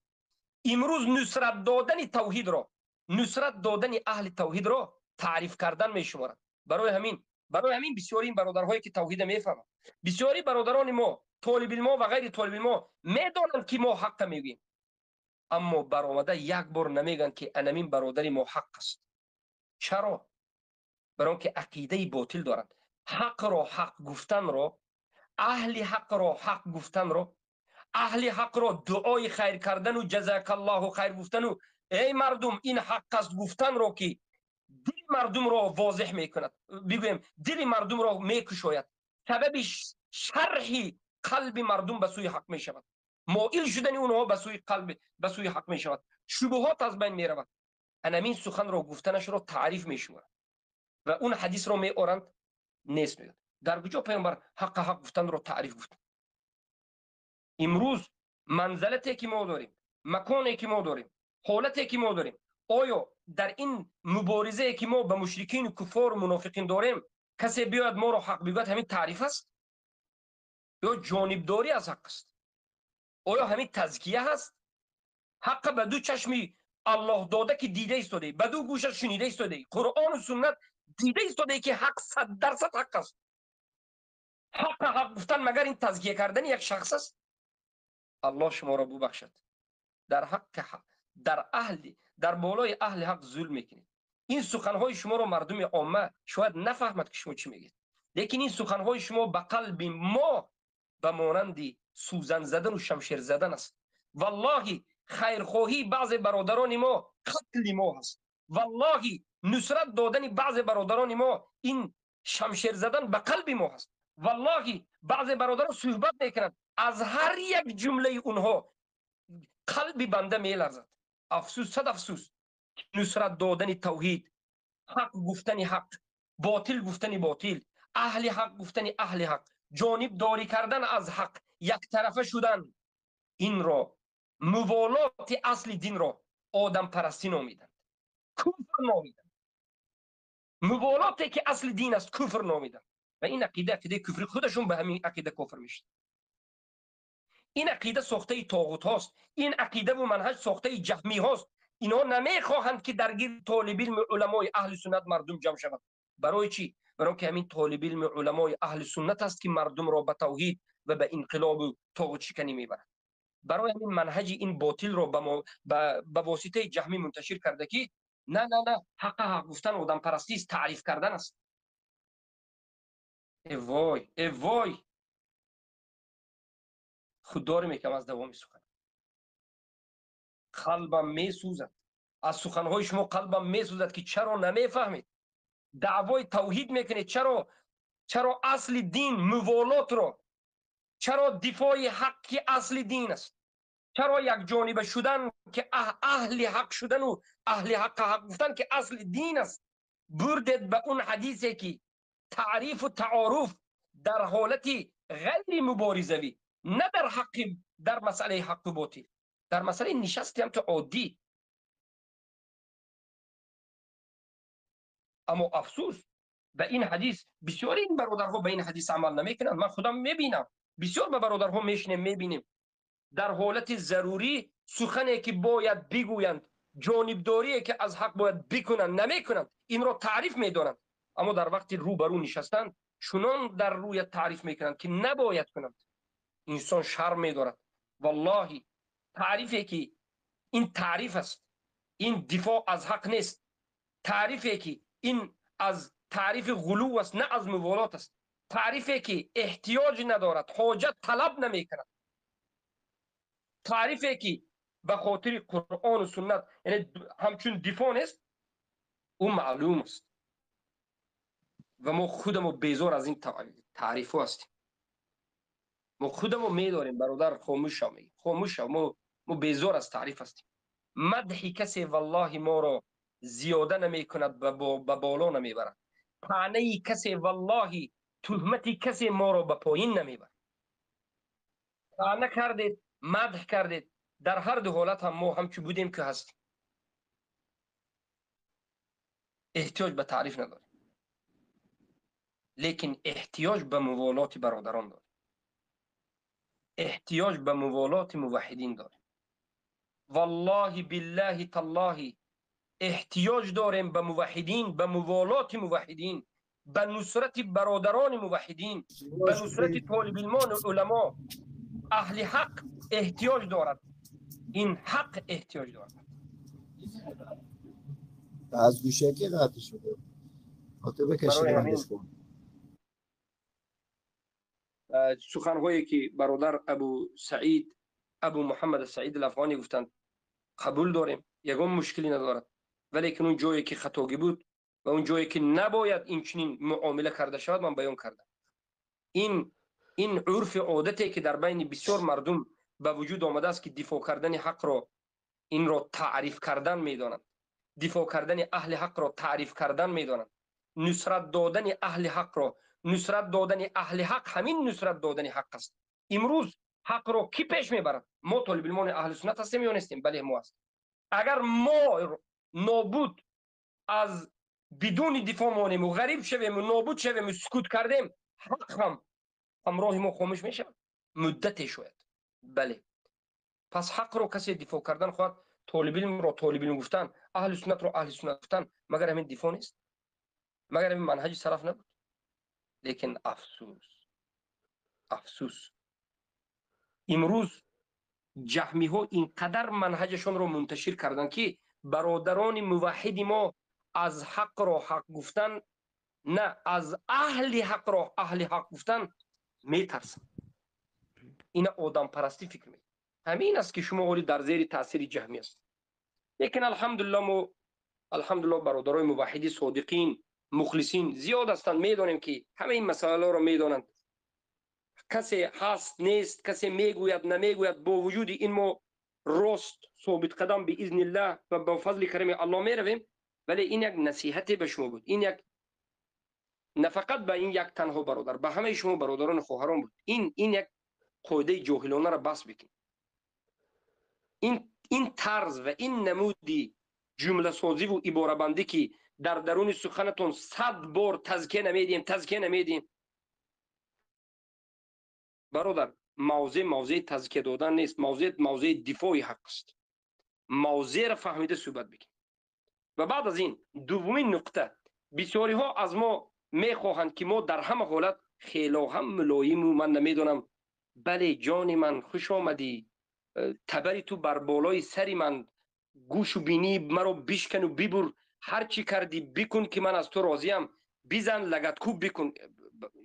امروز نصرت دادن توحید را، نصرت دادن اهل توحید را تعریف کردن می شمارند. برای همین بسیاری این برادرهایی که توحید میفهمند، بسیاری برادران ما طالب علم و غیر طالب علم میدانند که ما حق میگوییم، اما برآمده یک بار نمیگن که انمین برادر ما حق است. چرا؟ برای اینکه عقیده باطل دارند. حق را حق گفتن را، اهل حق را حق گفتن را، اهل حق را دعای خیر کردن و جزاک الله خیر گفتن و ای مردم این حق است گفتن را که دل مردم را واضح میکند، بگویم دل مردم را میکشاید، سبب شرح قلب مردم به سوی حق میشود، مائل شدن اونها به سوی قلب، به سوی حق میشود، شبهات از بین میرود. انمین سخن را گفتنش را تعریف میشمارد و اون حدیث را میآورند نیست. میگن در کجا پیامبر حق حق گفتن را تعریف گفت؟ امروز منزلتی که ما داریم، مکانی که ما داریم، حالتی که ما داریم، آیا در این مبارزه که ما به مشرکین و کفار و منافقین داریم، کسی بیاید ما را حق بگوید همین تعریف است یا جانبداری از حق است؟ آیا همین تزکیه هست؟ حق به دو چشمی الله داده که دیده ایستاده، به دو گوش شنیده ایستاده، قرآن و سنت دیده ایستاده که حق 100% حق است. حق حق گفتن مگر این تزکیه کردن یک شخص است؟ الله شما را ببخشد. در حق حق، در اهل، در بالای اهل حق ظلم میکنید. این سخنهای شما رو مردم عامه شاید نفهمد که شما چی میگید، لیکن این سخنهای شما به قلب ما به مانند سوزن زدن و شمشیر زدن است. والله خیرخواهی بعض برادران ما قتل ما هست. والله نصرت دادن بعض برادران ما این شمشیر زدن به قلب ما هست. والله بعض برادران صحبت میکنند، از هر یک جمله اونها قلب بنده میلرزد. افسوس، صد افسوس. نصرت دادن توحید، حق گفتن حق، باطل گفتن باطل، اهل حق گفتن اهل حق، جانب داری کردن از حق. яктарафа шудан, инро муволоти асли динро одампарастӣ номиданд, куфр номиданд. Муволоте ки асли дин аст, куфр номиданд. Ва ин ақида ақидаи куфри, худашон ба ҳамин ақида кофир мешуданд. Ин ақида сохтаи тоғутҳост, ин ақидаву манҳаҷ сохтаи ҷаҳмиҳост. Инҳо намехоҳанд, ки дар гирди толибилми уламои аҳли суннат мардум ҷамъ шавад. Барои чӣ? Барои ки ҳамин толибилми уламои аҳли суннат аст, ки мардумро ба тавҳид ва ба инқилобу тоғутшиканӣ мебарад. Барои ҳамин манҳаҷи ин ботилро ба воситаи ҷаҳмӣ мунташир карда, ки на, на, на, ҳаққа ҳақ гуфтан одампарастист, таъриф кардан аст. Э вой, э вой, худдорӣ мекунам аз давоми сухан. Қалбам месӯзад аз суханҳои шумо, қалбам месӯзад, ки чаро намефаҳмед? Даъвои тавҳид мекунед, чаро асли дин муволотро, чаро дифои ҳақ, ки асли дин аст, чаро якҷониба шудан, ки аҳли ҳақ шудану аҳли ҳаққа ҳақ гуфтан, ки асли дин аст, бурдед ба он ҳадисе, ки таърифу таоруф дар ҳолати ғайри муборизавӣ, на дар ҳаққи, дар масъалаи ҳаққу ботил, дар масъалаи нишасти ҳамто оддӣ. Аммо афсӯс, ба ин ҳадис бисёри ин бародарҳо ба ин ҳадис амал намекунанд. Ман худам мебинам, бисёр ба бародарҳо мешинем, мебинем, дар ҳолати зарурӣ сухане ки бояд бигӯянд, ҷонибдорие ки аз ҳақ бояд бикунанд, намекунанд. Инро таъриф медоранд, аммо дар вақти рӯ ба рӯ нишастанд, чунон дар рӯя таъриф мекунанд, ки набояд кунанд. Инсон шарм медорад. Валлоҳи, таърифе ки ин таъриф аст, ин дифоъ аз ҳақ нест. Таърифе ки ин аз таърифи ғулув аст, на аз муволот аст. Таърифе ки эҳтиёҷ надорад, ҳоҷат талаб намекунад. Таърифе ки ба хотири Қуръону суннат, яъне ҳамчун дифоъ нест, ӯ маълум аст. Ва мо худамо безор аз ин таърифҳо ҳастем. Мо худамо медорем, бародар, хомӯш шав, мегӯем, хомӯш шав, мо безор аз таъриф ҳастем. Мадҳи касе, валлоҳи, моро зиёда намекунад, ба боло намебарад. Таънаи касе, валлоҳи, туҳмати касе моро ба поин намебарад. Таъна кардед, мадҳ кардед, дар ҳар ду ҳолат ҳам мо ҳамчун будем, ки ҳастем. Эҳтиёҷ ба таъриф надорем, лекин эҳтиёҷ ба муволоти бародарон дорем, эҳтиёҷ ба муволоти муваҳҳидин дорем. Валлоҳи, биллаҳи, таллоҳи, эҳтиёҷ дорем ба муваҳҳидин, ба муволоти муваҳҳидин, ба нусрати бародарони муваҳҳидин, ба нусрати толибилмону уламо. Аҳли ҳақ эҳтиёҷ дорад, ин ҳақ эҳтиёҷ дорад. Аз гӯшаки қатъ шуда, خاطر барои ҳамин суханҳое ки бародар Абу Саид, Абу Муҳаммад Саид Алафғонӣ гуфтанд, қабул дорем, ягон мушкилӣ надорад. Валекин он ҷое ки хатогӣ буд ва он ҷое ки набояд инчунин муомила карда шавад, ман баён кардам. Ин урфи одате ки дар байни бисёр мардум ба вуҷуд омадааст, ки дифоъ кардани ҳақро инро таъриф кардан медонанд, дифоъ кардани аҳли ҳақро таъриф кардан медонанд, нусрат додани аҳли ҳақро, нусрат додани аҳли ҳақ ҳамин нусрат додани ҳақ аст. Имрӯз ҳақро кӣ пеш мебарад? Мо толибилмони аҳли суннат ҳастем ё нестем? Бале, мо ҳастем. Агар мо нобуд аз бидуни дифоъ монему, ғариб шавему, нобуд шавему, сукут кардем, ҳақ ҳам ҳамроҳи мо хомӯш мешавад муддате шояд. Бале, пас ҳақро касе дифоъ кардан хоҳад, толибилмро толибилм гуфтан, аҳли суннатро аҳли суннат гуфтан, магар ҳамин дифоъ нест? Магар ҳамин манҳаҷи салаф набуд? Лекин афсӯс, афсӯс, имрӯз ҷаҳмиҳо ин қадар манҳаҷашонро мунташир карданд, ки бародарони муваҳҳиди мо аз ҳақро ҳақ гуфтан, на аз аҳли ҳақро аҳли ҳақ гуфтан метарсанд. Ина одампарастӣ фикр мекунад. Ҳамин аст, ки шумо оли дар зери таъсири ҷаҳмӣ аст. Лекин алҳамдулилло, мо алҳамдулилло бародарои муваҳҳиди содиқин, мухлисин зиёд ҳастанд. Медонем, ки ҳамаи ин масъалаҳоро медонанд. Касе ҳаст, нест, касе мегӯяд, намегӯяд, бо вуҷуди ин мо рост, собитқадам, биизниллаҳ ва ба фазли карами Аллоҳ меравем. Вале ин як насиҳате ба шумо буд, ин як на фақат ба ин як танҳо бародар, ба ҳамаи шумо бародарону хоҳарон буд. Ин як Қоидаи ҷоҳилонаро бас бикунем. Ин тарз ва ин намуди ҷумласозиву иборабандӣ, ки дар даруни суханатон 100 бор тазкия намедиҳем, тазкия намедиҳем. Бародар, мавзеъ мавзеи тазкия додан нест, мавзеъ мавзеи дифои ҳақ аст. Мавзеъро фаҳмида суҳбат бикунем. Ва баъд аз ин дуввумин нуқта, бисёриҳо аз мо мехоҳанд, ки мо дар ҳама ҳолат хело ҳам мулоиму ман намедонам, бале ҷони ман, хуш омадӣ, табари ту бар болои сари ман, гӯшу бинии маро бишкану бибур, ҳар чӣ кардӣ бикун, ки ман аз ту розиям, бизан, лагаткӯб бикун.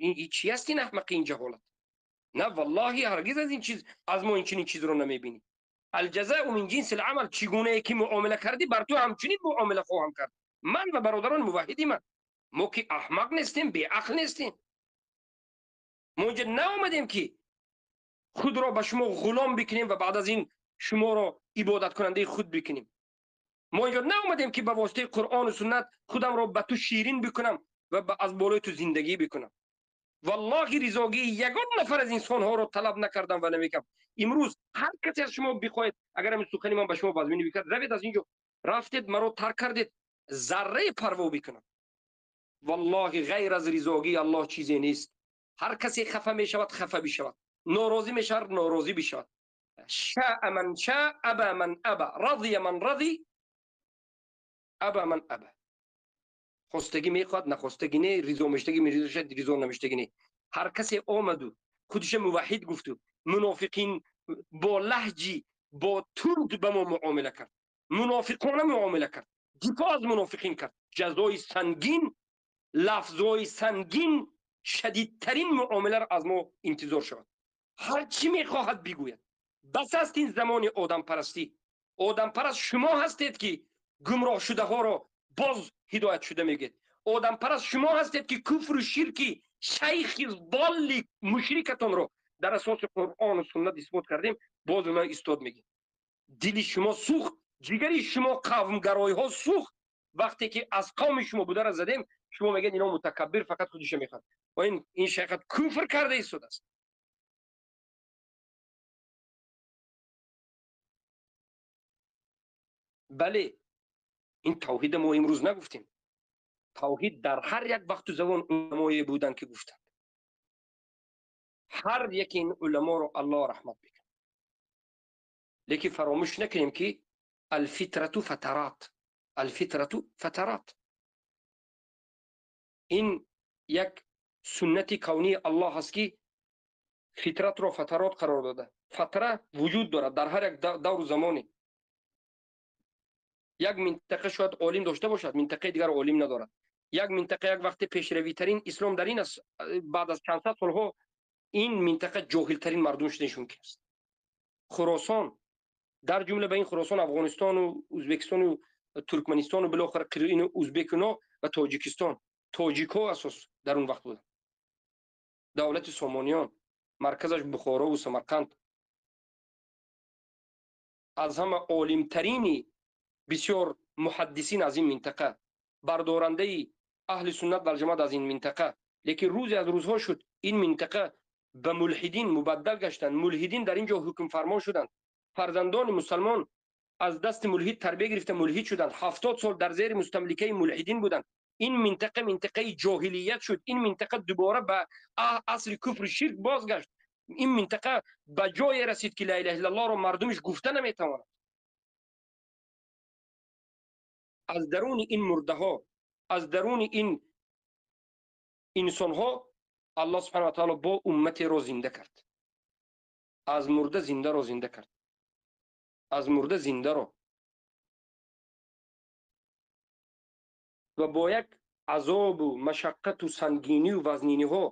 Ин чӣ аст, ин аҳмақи, ин ҷаҳолат? На, валлоҳи, ҳаргиз аз ин чиз аз мо инчунин чизро намебинӣ. Алҷазоу мин ҷинси ламал, чӣ гунае ки муомила кардӣ, бар ту ҳамчунин муомила хоҳам кард. Ман ва бародарони муваҳҳиди ман, мо ки аҳмақ нестем, беақл нестем. Мо инҷа наомадем, ки худро ба шумо ғулом бикунем ва баъд аз ин шуморо ибодаткунандаи худ бикунем. Мо инҷо наомадем, ки ба воситаи Қуръону суннат худамро ба ту ширин бикунам ва аз болои ту зиндагӣ бикунам. Валлоҳи, ризогии ягон нафар аз инсонҳоро талаб накардам ва намекам. Имрӯз ҳар касе аз шумо бихоҳед, агар ҳамин сухани ман ба шумо вазминӣ бикард, равед аз инҷо, рафтед, маро тарк кардед, зарраи парво бикунам. Валлоҳи, ғайр аз ризогии Аллоҳ чизе нест. Ҳар касе хафа мешавад, хафа бишавад, норозӣ мешавад, норозӣ бишавад. Шаа ман шаа, аба ман аба, радия ман ради, аба ман аба. Хостагӣ мехоҳад, нахостагӣ не, ризо мештагӣ ризо шад, ризо намештагӣ не. Ҳар касе омаду худша муваҳҳид гуфту мунофиқин бо лаҳҷи бо тунд ба мо муомила кард, мунофиқона муомила кард, дифоъ аз мунофиқин кард, ҷазои сангин, лафзҳои сангин, шадидтарин муомиларо аз мо интизор шавад. Ҳар чӣ мехоҳад бигӯяд. Бас аст ин замони одампарастӣ. Одампараст шумо ҳастед, ки гумроҳшудаҳоро боз ҳидоят шуда мегӯед. Одампараст шумо ҳастед, ки куфру ширки шайхи золли мушрикатонро дар асоси Қуръону суннат исбот кардем, боз уна истод мегӯед. Дили шумо сӯхт, ҷигари шумо қавмгароиҳо сӯхт. Вақте ки аз қавми шумо будара задем, шумо мегӯед, ино мутакаббир, фақат худиша мехоҳад. Ва ин шайхат куфр карда истодааст. Бале, ин тавҳида мо имрӯз нагуфтем. Тавҳид дар ҳар як вақту замон уламое буданд, ки гуфтанд. Ҳар яке ин уламоро Аллоҳ раҳмат бикунад. Лекин фаромӯш накунем, ки алфитрату фатарат, алфитрату фатарат, ин як суннати кавнии Аллоҳ аст, ки фитратро фатарот қарор дода. Фатра вуҷуд дорад дар ҳар як давру замоне. Як минтақа шояд олим дошта бошад, минтақаи дигар олим надорад. Як минтақа як вақте пешравитарин ислом дар ин аст, баъд аз чандсад солҳо ин минтақа ҷоҳилтарин мардум шуданаш мумкин аст. Хуросон, дар ҷумла ба ин Хуросон, Афғонистону Ӯзбекистону Туркманистону билохира Қирину узбекуно ва Тоҷикистон, тоҷикҳо асос дар он вақт буданд. Давлати Сомониён, марказаш Бухорову Самарқанд, аз ҳама олимтарини бисёр муҳаддисин аз ин минтақа, бардорандаи аҳли суннат валҷамоат аз ин минтақа. Лекин рӯзе аз рӯзҳо шуд, ин минтақа ба мулҳидин мубаддал гаштанд. Мулҳидин дар ин ҷо ҳукмфармо шуданд. Фарзандони мусалмон аз дасти мулҳид тарбия гирифта мулҳид шуданд. 70 сол дар зери мустамликаи мулҳидин буданд. Ин минтақа минтақаи ҷоҳилият шуд. Ин минтақа дубора ба асри куфру ширк бозгашт. Ин минтақа ба ҷое расид, ки ла илаҳа иллаллоҳро мардумиш гуфта наметавонад. Аз даруни ин мурдаҳо, аз даруни ин инсонҳо Аллоҳ субҳана ва таъоло бо умматеро зинда кард. Аз мурда зиндаро зинда кард, аз мурда зиндаро, ва бо як азобу машаққату сангинию вазниниҳо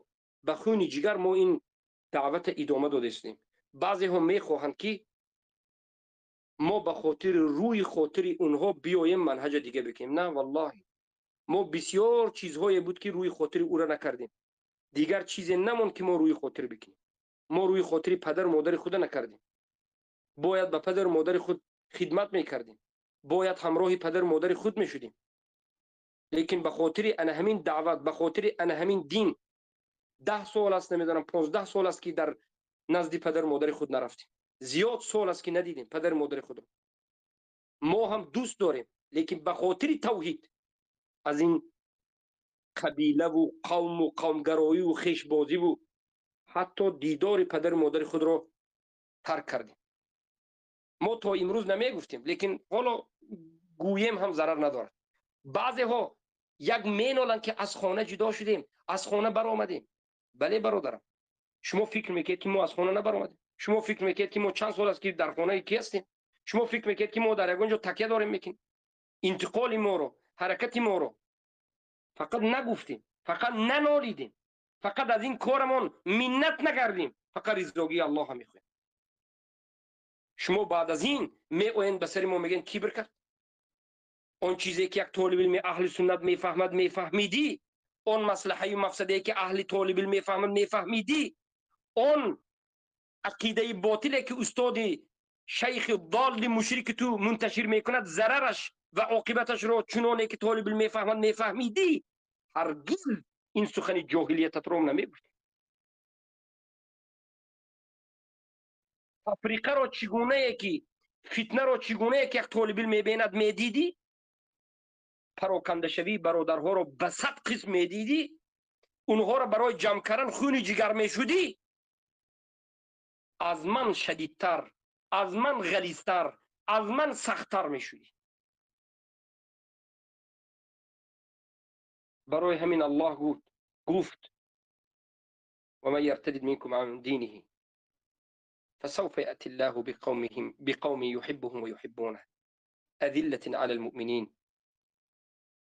ба хуни ҷигар мо ин даъвата идома додаистем. Баъзеҳо мехоҳанд, ки мо ба хотири рӯи хотири онҳо биёем, манҳаҷа дига бикунем. На, валлоҳи, мо бисёр чизҳое буд, ки рӯи хотири ӯра накардем. Дигар чизе намонд, ки мо рӯи хотир бикунем. Мо рӯи хотири падару модари худа накардем. Бояд ба падару модари худ хидмат мекардем, бояд ҳамроҳи падару модари худ мешудем. Лекин ба хотири ана ҳамин даъват, ба хотири ана ҳамин дин 10 сол аст, намедонам, 15 сол аст, ки дар назди падару модари худ нарафтем. Зиёд сол аст ки надидем падару модари худро. Мо ҳам дӯст дорем, лекин ба хотири тавҳид аз ин қабилаву қавму қавмгароиву хешбозиву ҳатто дидори падару модари худро тарк кардем. Мо то имрӯз намегуфтем, лекин ҳоло гӯем ҳам зарар надорад. Баъзеҳо як меноланд ки аз хона ҷудо шудем, аз хона баромадем. Бале бародарам, шумо фикр мекунед ки мо аз хона набаромадем? Шумо фикр мекунед ки мо чанд сол аст ки дар хонаи ки ҳастем? Шумо фикр мекунед ки мо дар ягон ҷо такя дорем мекунем? Интиқоли моро, ҳаракати моро фақат нагуфтем, фақат нанолидем, фақат аз ин корамон миннат накардем, фақат ризогии Аллоҳро мехоҳем. Шумо баъд аз ин меоянд ба сари мо мегӯянд кибр кард. Он чизе ки як толиби илми аҳли суннат мефаҳмад мефаҳмидӣ, он маслаҳаю мафсадае ки аҳли толиби илм мефаҳмад мефаҳмидӣ, он ақидаи ботиле ки устоди шайхи долли мушрики ту мунташир мекунад зарараш ва оқибаташро чуноне ки толиби илм мефаҳмад мефаҳмидӣ, ҳаргиз ин сухани ҷоҳилиятатро намегуфтӣ. Тафриқаро чӣ гунае ки фитнаро чӣ гунае ки як толиби илм мебинад медидӣ, парокандашавии бародарҳоро ба сад қисм медидӣ, онҳоро барои ҷамъ кардан хуни ҷигар мешудӣ, аз ман шадидтар, аз ман ғализтар, аз ман сахттар мешудӣ. Барои ҳамин Аллоҳ гуфт: ومن يرتد منكم عن دينه فسوف يأتي الله بقوم يحبهم ويحبونه أذلة على المؤمنين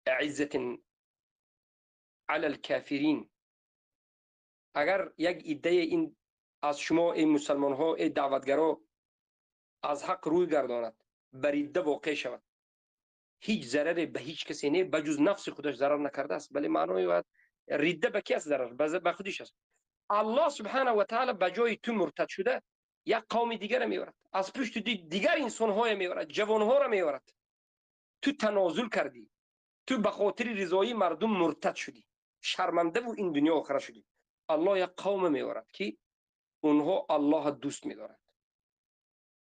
أعزة على الكافرين. اگر یک ایده این از شما ای مسلمان ها ای دعوتگرا از حق روی گرداند، بریده واقع شود، هیچ ضرری به هیچ کسی نه، بجز نفس خودش ضرر نکرده است. بله معنای باید ریده به کی است؟ ضرر به خودش است. الله سبحانه و تعالی به جای تو مرتد شده یک قوم دیگر میورد، از پشت دیگر انسان های میورد، جوان ها را میورد. تو تنازل کردی، تو به خاطر رضایی مردم مرتد شدی، شرمنده و این دنیا آخره شدی. الله یک قوم میورد که اونها الله دوست میدارند،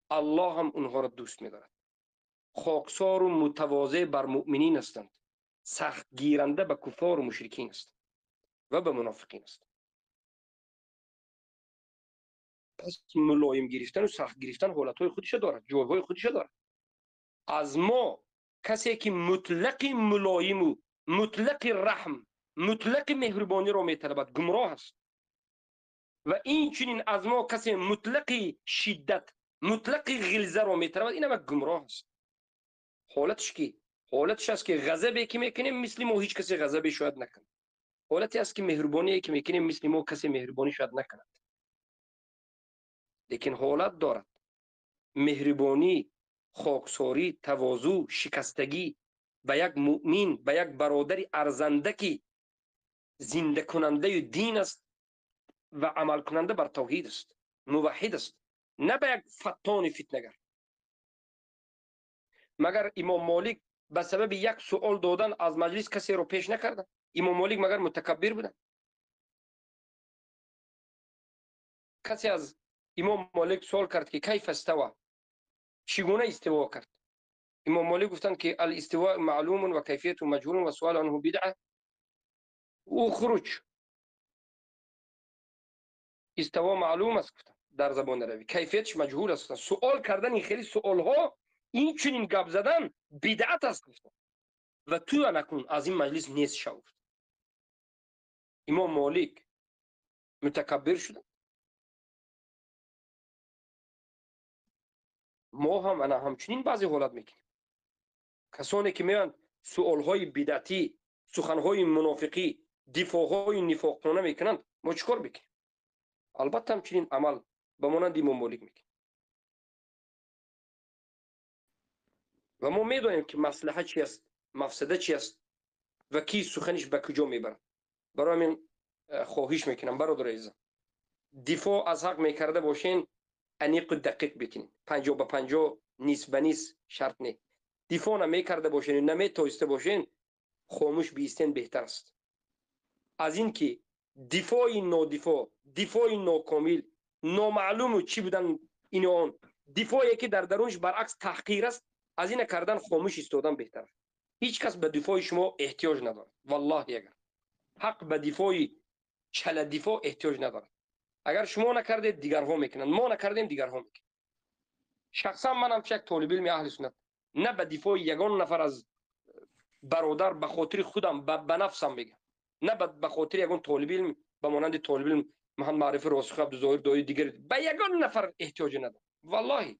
الله هم اونها را دوست میدارد. خاکسار و متواضع بر مؤمنین هستند، سخت گیرنده به کفار و مشرکین است و به منافقین است. پس ملایم گرفتن و سخت گرفتن حالتهای خودش دارد، جایهای خودش دارد. از ما کسی که مطلق ملایم و مطلق رحم، مطلق مهربانی را میطلبد گمراه است. و این چنین از ما کسی مطلق شدت، مطلق غلظه را میطلبد، این هم گمراه است. حالتش که حالتش است که غضبی که میکنیم مثل ما هیچ کسی غضبی شاید نکند. حالتی است که مهربانی که میکنیم مثل ما کسی مهربانی شاید نکند. لیکن حالت دارد مهربانی، خاکساری، تواضع، شکستگی به یک مؤمن، به یک برادر ارزنده که زنده کننده دین است و عمل کننده بر توحید است، موحد است، نه به یک فتان فتنگر. مگر امام مالک به سبب یک سوال دادن از مجلس کسی رو پیش نکردن؟ امام مالک مگر متکبر بودن؟ کسی از امام مالک سوال کرد که کیف استوا، چگونه استوا کرد؟ امام مالک گفتند که الاستواء معلوم و کیفیت مجهول و سوال عنه بدعه و خروج. استوا معلوم است گفتند در زبان عربی، کیفیتش مجهول است. سوال کردن این خیلی سوال ها، این چنین گپ زدن بدعت است گفتند و تو نکن از این مجلس نیست شو. امام مالک متکبر شد. ما هم انا همچنین بعضی حالت میکنیم. کسانی که میان سوالهای بدعتی، سخنهای منافقی، دفاعهای نفاقانه میکنند، ما چیکار بکنیم؟ البته همچنین عمل به مانند امام مالک میکنیم. و ما میدانیم که مصلحه چی است، مفسده چی است و کی سخنش به کجا میبرد. برای من خواهش میکنم برادر عزیزم، دفاع از حق میکرده باشین انیق و دقیق بکنین، 50-50، نیست به نیست شرط نه. دفاع نمیکرده باشین و نمیتوسته باشین، خاموش بیستین بهتر است از اینکه دفاع نادفاع، دفاع ناکامل، номаълуму чӣ будан ин он дифое ки дар дарунаш баръакс таҳқир аст, аз ина кардан хомӯш истодан беҳтар аст. Ҳеҷ кас ба дифои шумо эҳтиёҷ надорад. Валлоҳи агар ҳақ ба дифои чала дифо эҳтиёҷ надорад. Агар шумо накардед, дигарҳо мекунанд. Мо накардем, дигарҳо мекунанд. Шахсан манам як толиби илми аҳли суннат, на ба дифои ягон нафар аз бародар ба хотири худам, ба нафсам мегам, на ба хотири ягон толиби илм ба монанди толиби илм Муҳаммад Маърифи Росих, Абдузоҳир Дои, дигар ба ягон нафар эҳтиёҷ надорам. Валлоҳи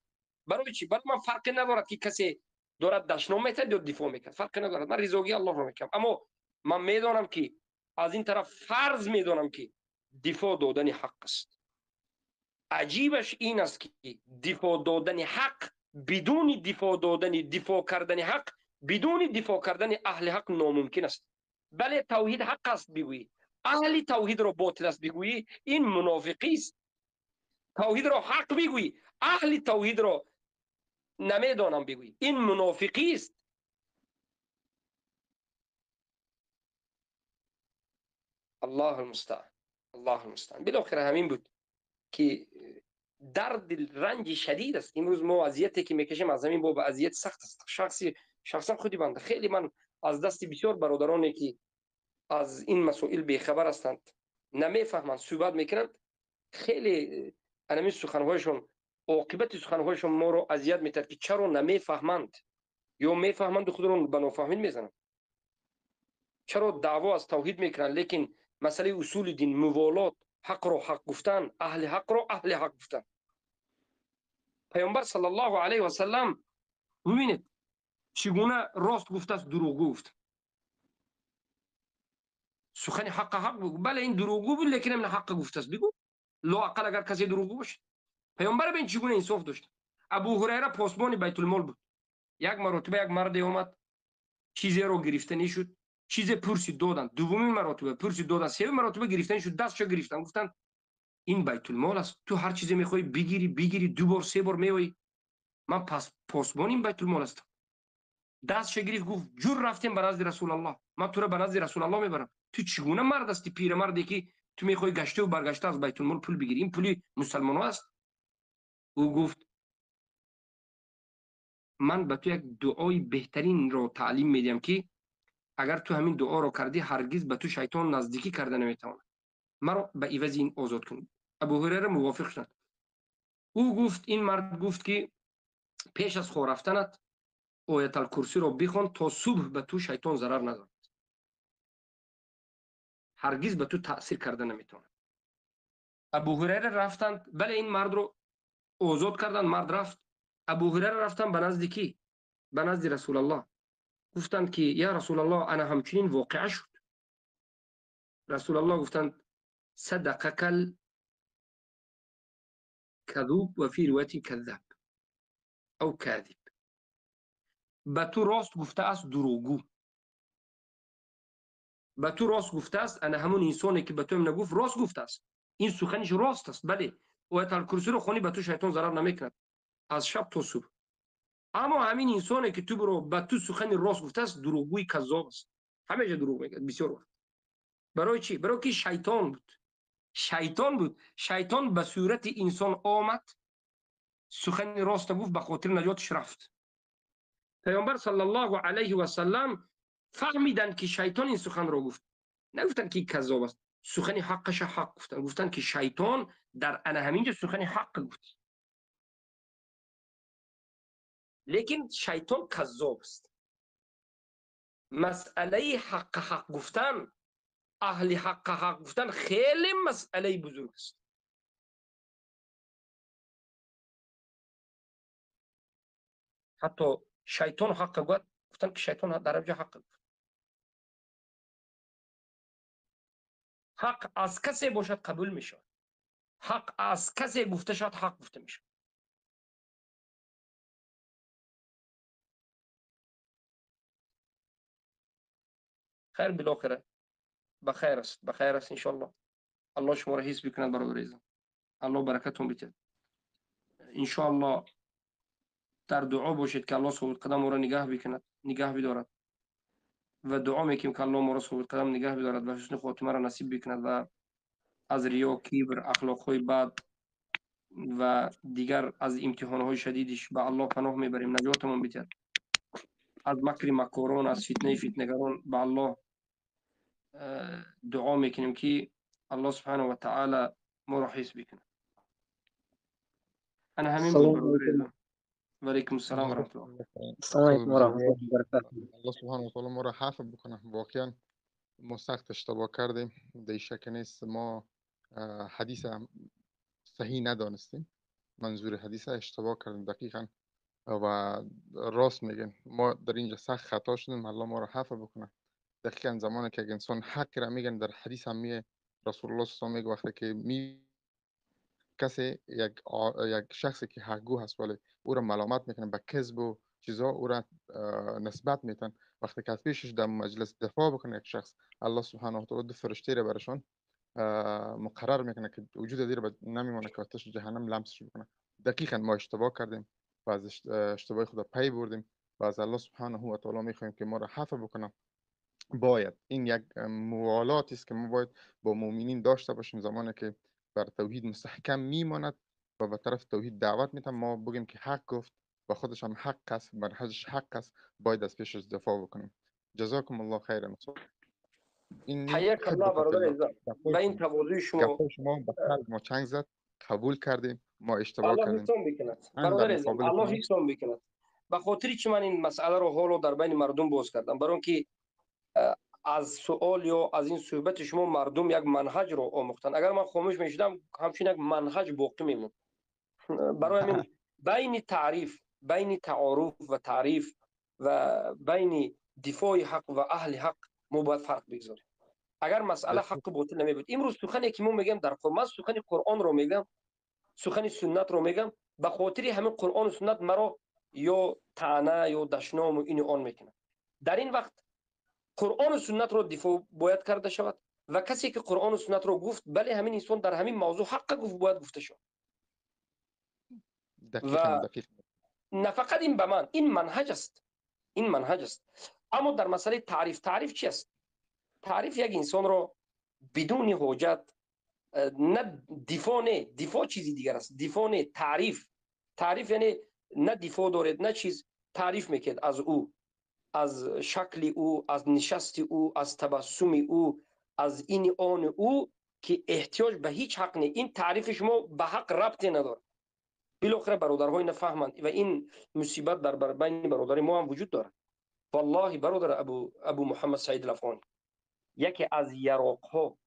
барои чӣ? Барои ман фарқе надорад ки касе дорад дашном метад ё дифоъ мекунад, фарқе надорад. Ман ризогии Аллоҳро мекунам, аммо ман медонам ки аз ин тараф фарз медонам ки дифоъ додани ҳақ аст. Аҷибаш ин аст ки дифоъ додани ҳақ бидуни дифоъ додани, дифоъ кардани ҳақ бидуни дифоъ кардани аҳли ҳақ номумкин аст. Бале, тавҳид ҳақ аст бигӯӣ, аҳли тавҳидро ботил аст бигӯӣ, ин мунофиқӣ аст. Тавҳидро ҳақ бигӯӣ, аҳли тавҳидро намедонам бигӯӣ, ин мунофиқӣ аст. Аллоҳу мустаъан, Аллоҳу мустаъан. Билохира ҳамин буд ки дарди ранҷи шадид аст. Имрӯз мо азияте ки мекашем аз ҳамин боб азият сахт аст. Шахсан худи банда хеле ман аз дасти бисёр бародароне ки аз ин масоил бехабар ҳастанд, намефаҳманд, суҳбат мекунанд, хеле ҳамин суханҳояшон, оқибати суханҳояшон моро азият метард ки чаро намефаҳманд ё мефаҳманду худро ба нофаҳмӣ мезананд. Чаро даъво аз тавҳид мекунанд, лекин масъалаи усули дин, муволот, ҳақро ҳақ гуфтан, аҳли ҳақро аҳли ҳақ гуфтан. Паёмбар саллаллоҳу алайҳи васаллам бубинед чӣ гуна рост гуфтааст, дурӯғгӯ гуфт. Сухани ҳаққа ҳақ бигӯ. Бале, ин дурӯғгӯ буд, лекин ҳамин ҳаққа гуфтааст бигӯ. Лоақал агар касе дурӯғгӯ бошад. Паёмбар бин чӣ гуна инсоф дошт. Абу Ҳурайра посбони Байтулмол буд. Як маротиба як марде омад, чизеро гирифта нишуд, чизе пурсид доданд. Дуввумин маротиба пурсид доданд, севум маротиба гирифта нишуд, дастшо гирифтанд, гуфтанд ин Байтулмол аст, ту ҳар чизе мехоҳӣ бигирӣ, бигирӣ, ду бор, се бор меоӣ. Ман посбони ин Байтулмол ҳастам. Дастшо гирифт, гуфт ҷур рафтем ба назди Расулаллоҳ, ман туро ба назди Расулаллоҳ мебарам. Ту чӣ гуна мард ҳастӣ, пирамарде ки ту мехоҳӣ гаштаву баргашта аз Байтулмол пул бигирӣ? Ин пули мусалмонҳо аст. Ӯ гуфт ман ба ту як дуои беҳтаринро таълим медиҳам ки агар ту ҳамин дуоро кардӣ, ҳаргиз ба ту шайтон наздикӣ карда наметавонад. Маро ба ивази ин озод кун. Абу Ҳурайра мувофиқ шуд. Ӯ гуфт, ин мард гуфт ки пеш аз хоб рафтанат ояталкурсиро бихон то субҳ ба ту шайтон зарар надорад, ҳаргиз ба ту таъсир карда наметавонад. Абу Ҳурайра рафтанд, бале ин мардро озод карданд, мард рафт. Абу Ҳурайра рафтанд ба назди кӣ? Ба назди Расулаллоҳ. Гуфтанд ки я Расулаллоҳ, ана ҳамчунин воқеа шуд. Расулаллоҳ гуфтанд садақакал кадуб ва фи ривоятин каззаб ав кадиб. Ба ту рост гуфтааст дурӯғгӯ. Ба ту рост гуфтааст ана ҳамон инсоне ки ба ту нагуфт рост гуфтааст. Ин суханиш рост аст. Бале, ояталкурсиро хонӣ ба ту шайтон зарар намекунад аз шаб то субҳ. Аммо ҳамин инсоне ки ту ба ту сухани рост гуфтааст дурӯғгӯи каззоб аст. Ҳамеша дурӯғ мегӯяд бисёр вақт. Барои чӣ? Барои ки шайтон буд. Шайтон буд. Шайтон ба сурати инсон омад, сухани рост гуфт, ба хотири наҷоташ рафт. Паёмбар саллаллоҳу алайҳи васаллам фаҳмиданд ки шайтон ин суханро гуфт. Нагуфтанд ки каззоб аст. Сухани ҳаққаша ҳақ гуфтанд. Гуфтанд ки шайтон дар ана ҳаминҷо сухани ҳақ гуфт. Лекин шайтон каззоб аст. Масъалаи ҳаққа ҳақ гуфтан, аҳли ҳаққа ҳақ гуфтан хеле масъалаи бузург аст. Ҳатто шайтон ҳаққа гуфт, гуфтанд ки шайтон дар ҳамҷо ҳақ гуфт. Ҳақ аз касе бошад қабул мешавад. Ҳақ аз касе гуфта шавад ҳақ гуфта мешавад. Хайр билохира ба хайр аст, ба хайр аст иншоаллоҳ. Аллоҳ шуморо ҳифз бикунад бародари азизам. Аллоҳ баракатон бидиҳад. Иншоаллоҳ дар дуо бошед ки Аллоҳ собитқадам моро нигаҳ бикунад, нигаҳ бидорад ва дуо мекунем ки Аллоҳ моро собитқадам нигаҳ бидорад ва ҳусни хотимаро насиб бикунад ва аз риё, кибр, ахлоқҳои бад و دیگر از امتحان‌های شدیدش به الله پناه میبریم، نجاتمون بده از مکر مکاران، از فتنه فتنه‌گران. به الله دعا میکنیم که الله سبحانه و تعالی ما را حفظ بکنه. انا همین بود. و علیکم السلام و رحمت الله. السلام علیکم و رحمت الله و برکاته. الله سبحانه و تعالی ما را حفظ بکنه. واقعا ما سخت اشتباه کردیم، در شک نیست ما حدیث صحیح ندانستیم، منظور حدیث اشتباه کردیم دقیقا و راست میگن، ما در اینجا سخت خطا شدیم. الله ما را حفظ بکنه. دقیقا زمانی که انسان حق را میگن، در حدیث هم میگه رسول الله صلی الله علیه و وقتی که می کسی یک شخصی که حقگو هست ولی او را ملامت میکنه به کذب و چیزا، او را نسبت میتن، وقتی که از پیشش در مجلس دفاع بکنه یک شخص، الله سبحانه و تعالی دو فرشته را برشون مقرر میکنه که وجود دیر نمیمونه که آتش جهنم لمسش بکنه. دقیقا ما اشتباه کردیم و از اشتباه خود پی بردیم و از الله سبحانه و تعالی میخوایم که ما را حفظ بکنه. باید این یک موالاتی است که ما باید با مؤمنین داشته باشیم. زمانی که بر توحید مستحکم میماند و به طرف توحید دعوت میتن، ما بگیم که حق گفت و خودش هم حق است، منهجش حق است، باید از پیشش دفاع بکنیم. جزاکم الله خیرا. این حیاک الله برادر عزیز، و این تواضع شما، شما به قلب ما چنگ زد، قبول کردیم، ما اشتباه کردیم. الله حفظتون بکند برادر عزیز، الله حفظتون بکند. به خاطر چی من این مسئله رو حالا در بین مردم باز کردم؟ برای اینکه از سوال یا از این صحبت شما مردم یک منهج رو آموختن. اگر من خاموش میشدم همچین یک منهج باقی میموند. برای همین بین تعریف، بین تعارف و تعریف و بین دفاع حق و اهل حق ما باید فرق بگذاریم. اگر مسئله حق و باطل نمی بود، امروز سخنی که ما میگم در قرآن، من سخن قرآن رو میگم، سخن سنت رو میگم، به خاطر همین قرآن و سنت مرا یا طعنه یا دشنام و این آن میکنه. در این وقت قرآن و سنت رو دفاع باید کرده شود و کسی که قرآن و سنت رو گفت، بله همین انسان در همین موضوع حق گفت، باید گفته شود. دقیقاً. نه فقط این به من، این منهج است، این منهج است. اما در مسئله تعریف، تعریف چی است؟ تعریف یک انسان رو بدون حجت، نه دفاع، نه دفاع چیزی دیگر است، دفاع نه، تعریف. تعریف یعنی نه دفاع دارد نه چیز، تعریف میکرد از او، از شکل او، از نشست او، از تبسم او، از این آن او که احتیاج به هیچ حق نه. این تعریف شما به حق ربطی نداره. بالاخره برادرهای نفهمند و این مصیبت در بین برادرای ما هم وجود دارد. والله برادر ابو محمد سعید الافغانی، یکی از یراقها،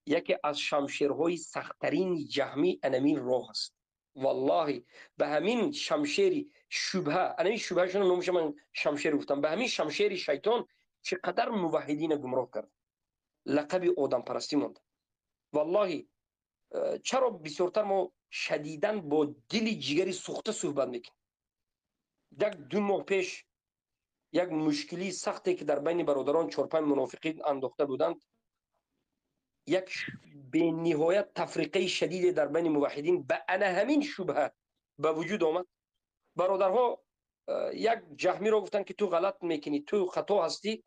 یکی از شمشیرهای سختترین جهمی انمین راه است. والله به همین شمشیری شبهه، انمین شبهه شون نومش من شمشیر گفتم، به همین شمشیر شیطان چقدر موحدین گمراه کرد، لقب آدم پرستی ماند. والله چرا بسیارتر ما شدیداً با دل جگری سوخته صحبت میکنیم؟ یک دو ماه پیش یک مشکلی سختی که در بین برادران 4-5 منافقین انداخته بودند، یک به نهایت تفریقه شدید در بین موحدین به انا همین شبهه به وجود آمد. برادرها یک جهمی را گفتند که تو غلط میکنی، تو خطا هستی.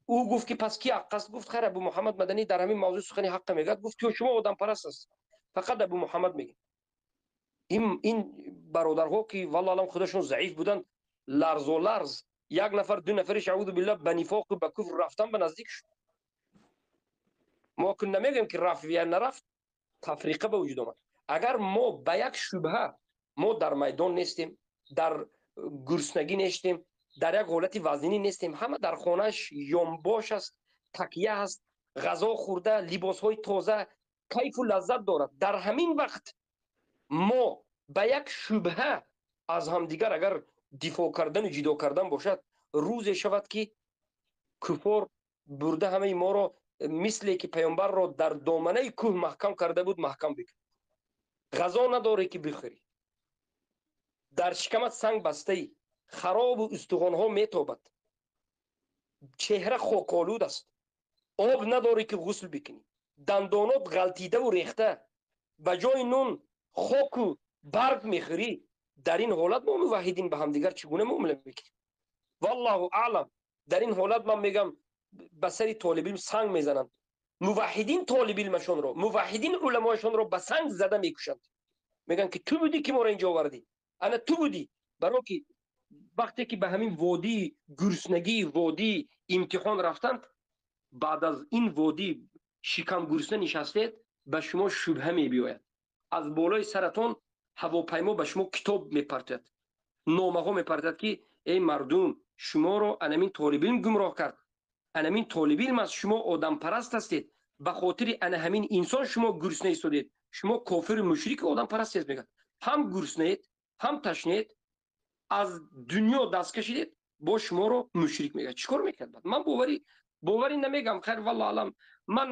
او گفت که پس کی حق است؟ گفت خیر، ابو محمد مدنی در همین موضوع سخن حق میگه. گفت که شما آدم پرست است، فقط ابو محمد میگه. این برادرها که والله العالم خودشون ضعیف بودند، لرز و لرز یک نفر دو نفرش اعوذ بالله به نفاق و به کفر رفتن به نزدیک شد. ما که نمیگیم که رفت یا نرفت، تفریقه به وجود آمد. اگر ما به یک شبهه، ما در میدان نیستیم، در گرسنگی نیستیم، در یک حالت وزنی نیستیم، همه در خانهش یانباش است، تکیه است، غذا خورده، لباسهای تازه، کیف و لذت دارد. در همین وقت ما به یک شبهه از همدیگر اگر دفاع کردن و جدا کردن باشد، روز شود که کفار برده همه ما را مثل که پیامبر را در دامنه کوه محکم کرده بود محکم بکند. غذا نداری که بخوری، در شکمت سنگ بسته ای، خراب و استخوان‌ها میتابد، چهره خاک‌آلود است، آب نداری که غسل بکنی، دندانات غلطیده و ریخته، به جای نون خاک و برگ میخوری. در این حالت ما موحدین به همدیگر چگونه معامله میکنیم؟ والله اعلم. در این حالت من میگم به سر طالب علم سنگ میزنند، موحدین طالب علمشون رو، موحدین علمایشون رو به سنگ زده میکشند. Мегӯянд ки ту будӣ ки моро инҷо овардӣ, ана ту будӣ. Баро ки вақте ки ба ҳамин водии гуруснагӣ, водии имтиҳон рафтанд, баъд аз ин водӣ шикам гурусна нишастед, ба шумо шубҳа мебиёяд. Аз болои саратон ҳавопаймо ба шумо китоб мепартояд, номаҳо мепартояд ки эй мардум, шуморо анамин толибилм гумроҳ кард, анамин толибилм аст, шумо одампараст ҳастед, ба хотири ана ҳамин инсон шумо гурусна истодед, шумо кофиру мушрики одампараст ҳастед. Мегӯяд ҳам гуруснаед, ҳам ташнаед, аз дунё даст кашидед, бо шуморо мушрик мегӯяд. Чӣ кор мекард? Ман боварӣ намегам, хайр, валлоҳу аълам. Ман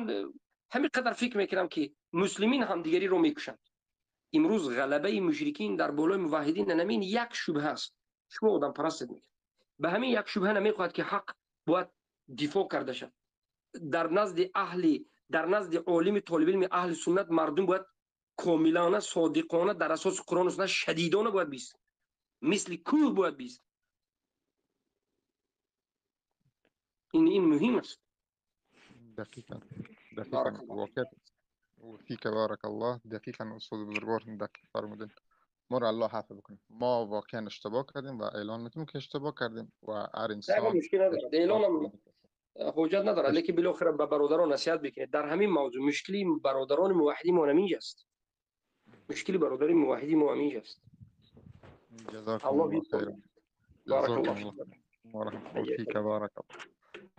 ҳамин қадар фикр мекунам ки муслимин ҳамдигариро мекушанд. Имрӯз ғалабаи мушрикин дар болои муваҳҳидин намин як шубҳа аст. Шумо одампарастед мегӯяд. Ба ҳамин як шубҳа намехоҳад ки ҳақ бояд дифоъ карда шавад. Дар назди аҳли, дар назди олими толибилми аҳли суннат мардум бояд комилона, содиқона дар асоси Қуръону суннат шадидона бояд бист, мисли кӯҳ бояд бист. Ин муҳим аст. دقیقا دقیقا واقعا وفیک بارک الله. دقیقا استاد بزرگوار دقیق فرمودین. ما رو الله حفظ بکنه. ما واقعا اشتباه کردیم و اعلان میکنیم که اشتباه کردیم و هر انسان مشکل ندارد، اعلانم حجت ندارد، لیکن بالاخره به برادران نصیحت بکنید در همین موضوع. مشکلی برادران موحدی ما همینجاست، مشکلی برادران موحدی ما همینجاست. جزاكم الله خيرا. بارك الله فیک. وفیک بارک الله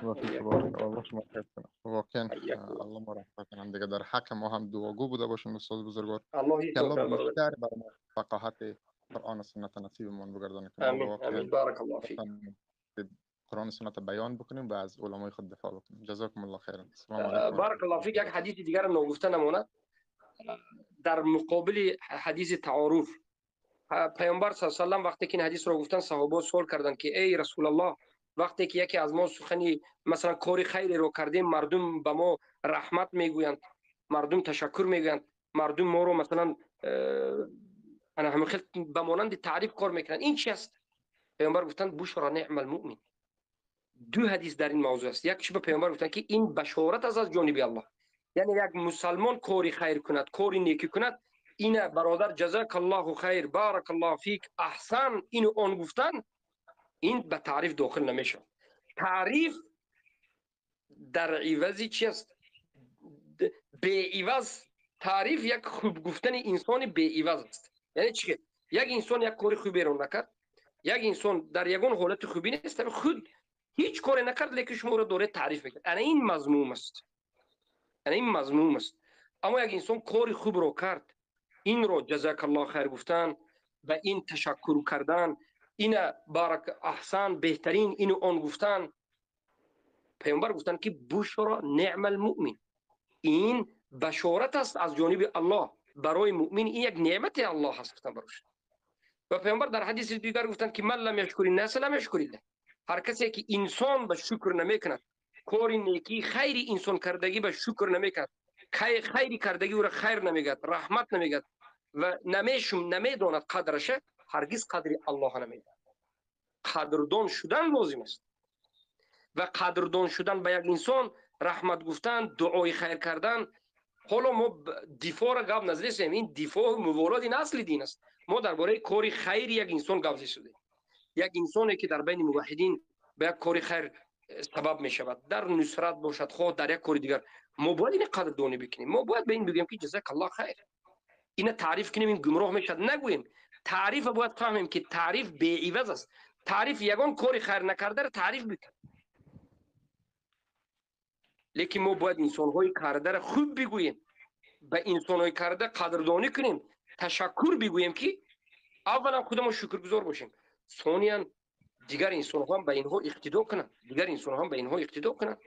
وفیک بارک الله. شما خیر کنه. واقعا الله ما رحمت کنه. دیگه در حق ما هم دعاگو بوده باشیم استاد بزرگوار. الله بیشتر بر ما فقاهت قرآن و سنت نصیبمان بگردانه. آمین آمین. بارک الله فیک. قرآن و سنت بیان بکنیم و از علمای خود دفاع بکنیم. جزاکم الله خیرا. السلام علیکم. بارک الله فیک. یک حدیث دیگر ناگفته نماند در مقابل حدیث تعارف. پیامبر صلی الله علیه و سلم وقتی که این حدیث را گفتن، صحابه سوال کردند که ای رسول الله، وقتی که یکی از ما سخنی مثلا کاری خیری رو کردیم، مردم به ما رحمت میگویند، مردم تشکر میگویند، مردم ما رو مثلا انا همین خیلی به مانند تعریف کار میکنند، این چی است؟ پیامبر گفتند بشرا نعم المؤمن. دو حدیث در این موضوع است. یکیش به پیامبر گفتند که این بشارت است از جانب الله، یعنی یک مسلمان کاری خیر کند، کاری نیکی کند، این برادر جزاک الله خیر، بارک الله فیک، احسن، اینو آن گفتن، این به تعریف داخل نمیشه. تعریف در عوض چی است؟ به عوض تعریف یک خوب گفتن انسان به عوض است. یعنی چی؟ یک انسان یک کار خوبی رو نکرد، یک انسان در یگان حالت خوبی نیست، خود هیچ کاری نکرد، لیکن شما رو داره تعریف میکنه. انا این مذموم است. انا این مذموم است. اما یک انسان کار خوب رو کرد، این رو جزاک الله خیر گفتن و این تشکر کردن، این بارک احسن، بهترین، اینو آن گفتن، پیامبر گفتن که بشرا نعم المؤمن. این بشارت است از جانب الله برای مؤمن، این یک نعمت الله است گفتن براش. و پیامبر در حدیث دیگر گفتن که من لم یشکر الناس لم یشکر الله. هر کسی که انسان به شکر نمیکند، کار نیکی خیر انسان کردگی به شکر نمیکند، خیری کردگی او را خیر نمیگد، رحمت نمیگد و نمیشم نمیداند قدرش، هرگز قدر الله نمیداند. قدردان شدن لازم است و قدردان شدن به یک انسان، رحمت گفتن، دعای خیر کردن. حالا ما دفاع را گپ نزدیم، این دفاع موالات این اصل دین است. ما درباره کار خیر یک انسان گپ زدیم. یک انسانی که در بین موحدین به یک کار خیر سبب می شود، در نصرت باشد خواه در یک کار دیگر، ما باید این قدردانی بکنیم. ما باید به این بگیم که جزاک الله خیر. اینه تعریف کنیم این گمراه میشد. نگوییم تعریف، باید فهمیم که تعریف بی عوض است. تعریف یگان کار خیر نکرده را تعریف بکن، لیکن ما باید انسان‌های کرده را خوب بگوییم، به انسان‌های کرده قدردانی کنیم، تشکر بگوییم که اولا خودمون شکرگزار باشیم، ثانیا دیگر انسان‌ها هم به اینها اقتدا کنند، دیگر انسان‌ها هم به اینها اقتدا کنند.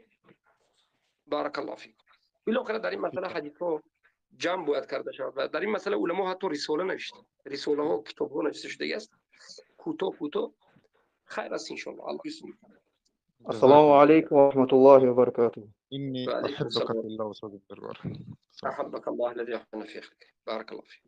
بارک الله فیک. بالاخره در این مسئله حدیث‌ها جمع باید کرده شود و در این مسئله علما حتی رساله نوشتند، رساله ها، کتاب ها نوشته شده است. کوتاه کوتاه خیر است ان شاء الله. الله يسلمك. السلام علیکم و رحمت الله و برکاته. إني أحبك في الله وصدق البربر. أحبك الله الذي أحبنا في خلقه. بارك الله فيك.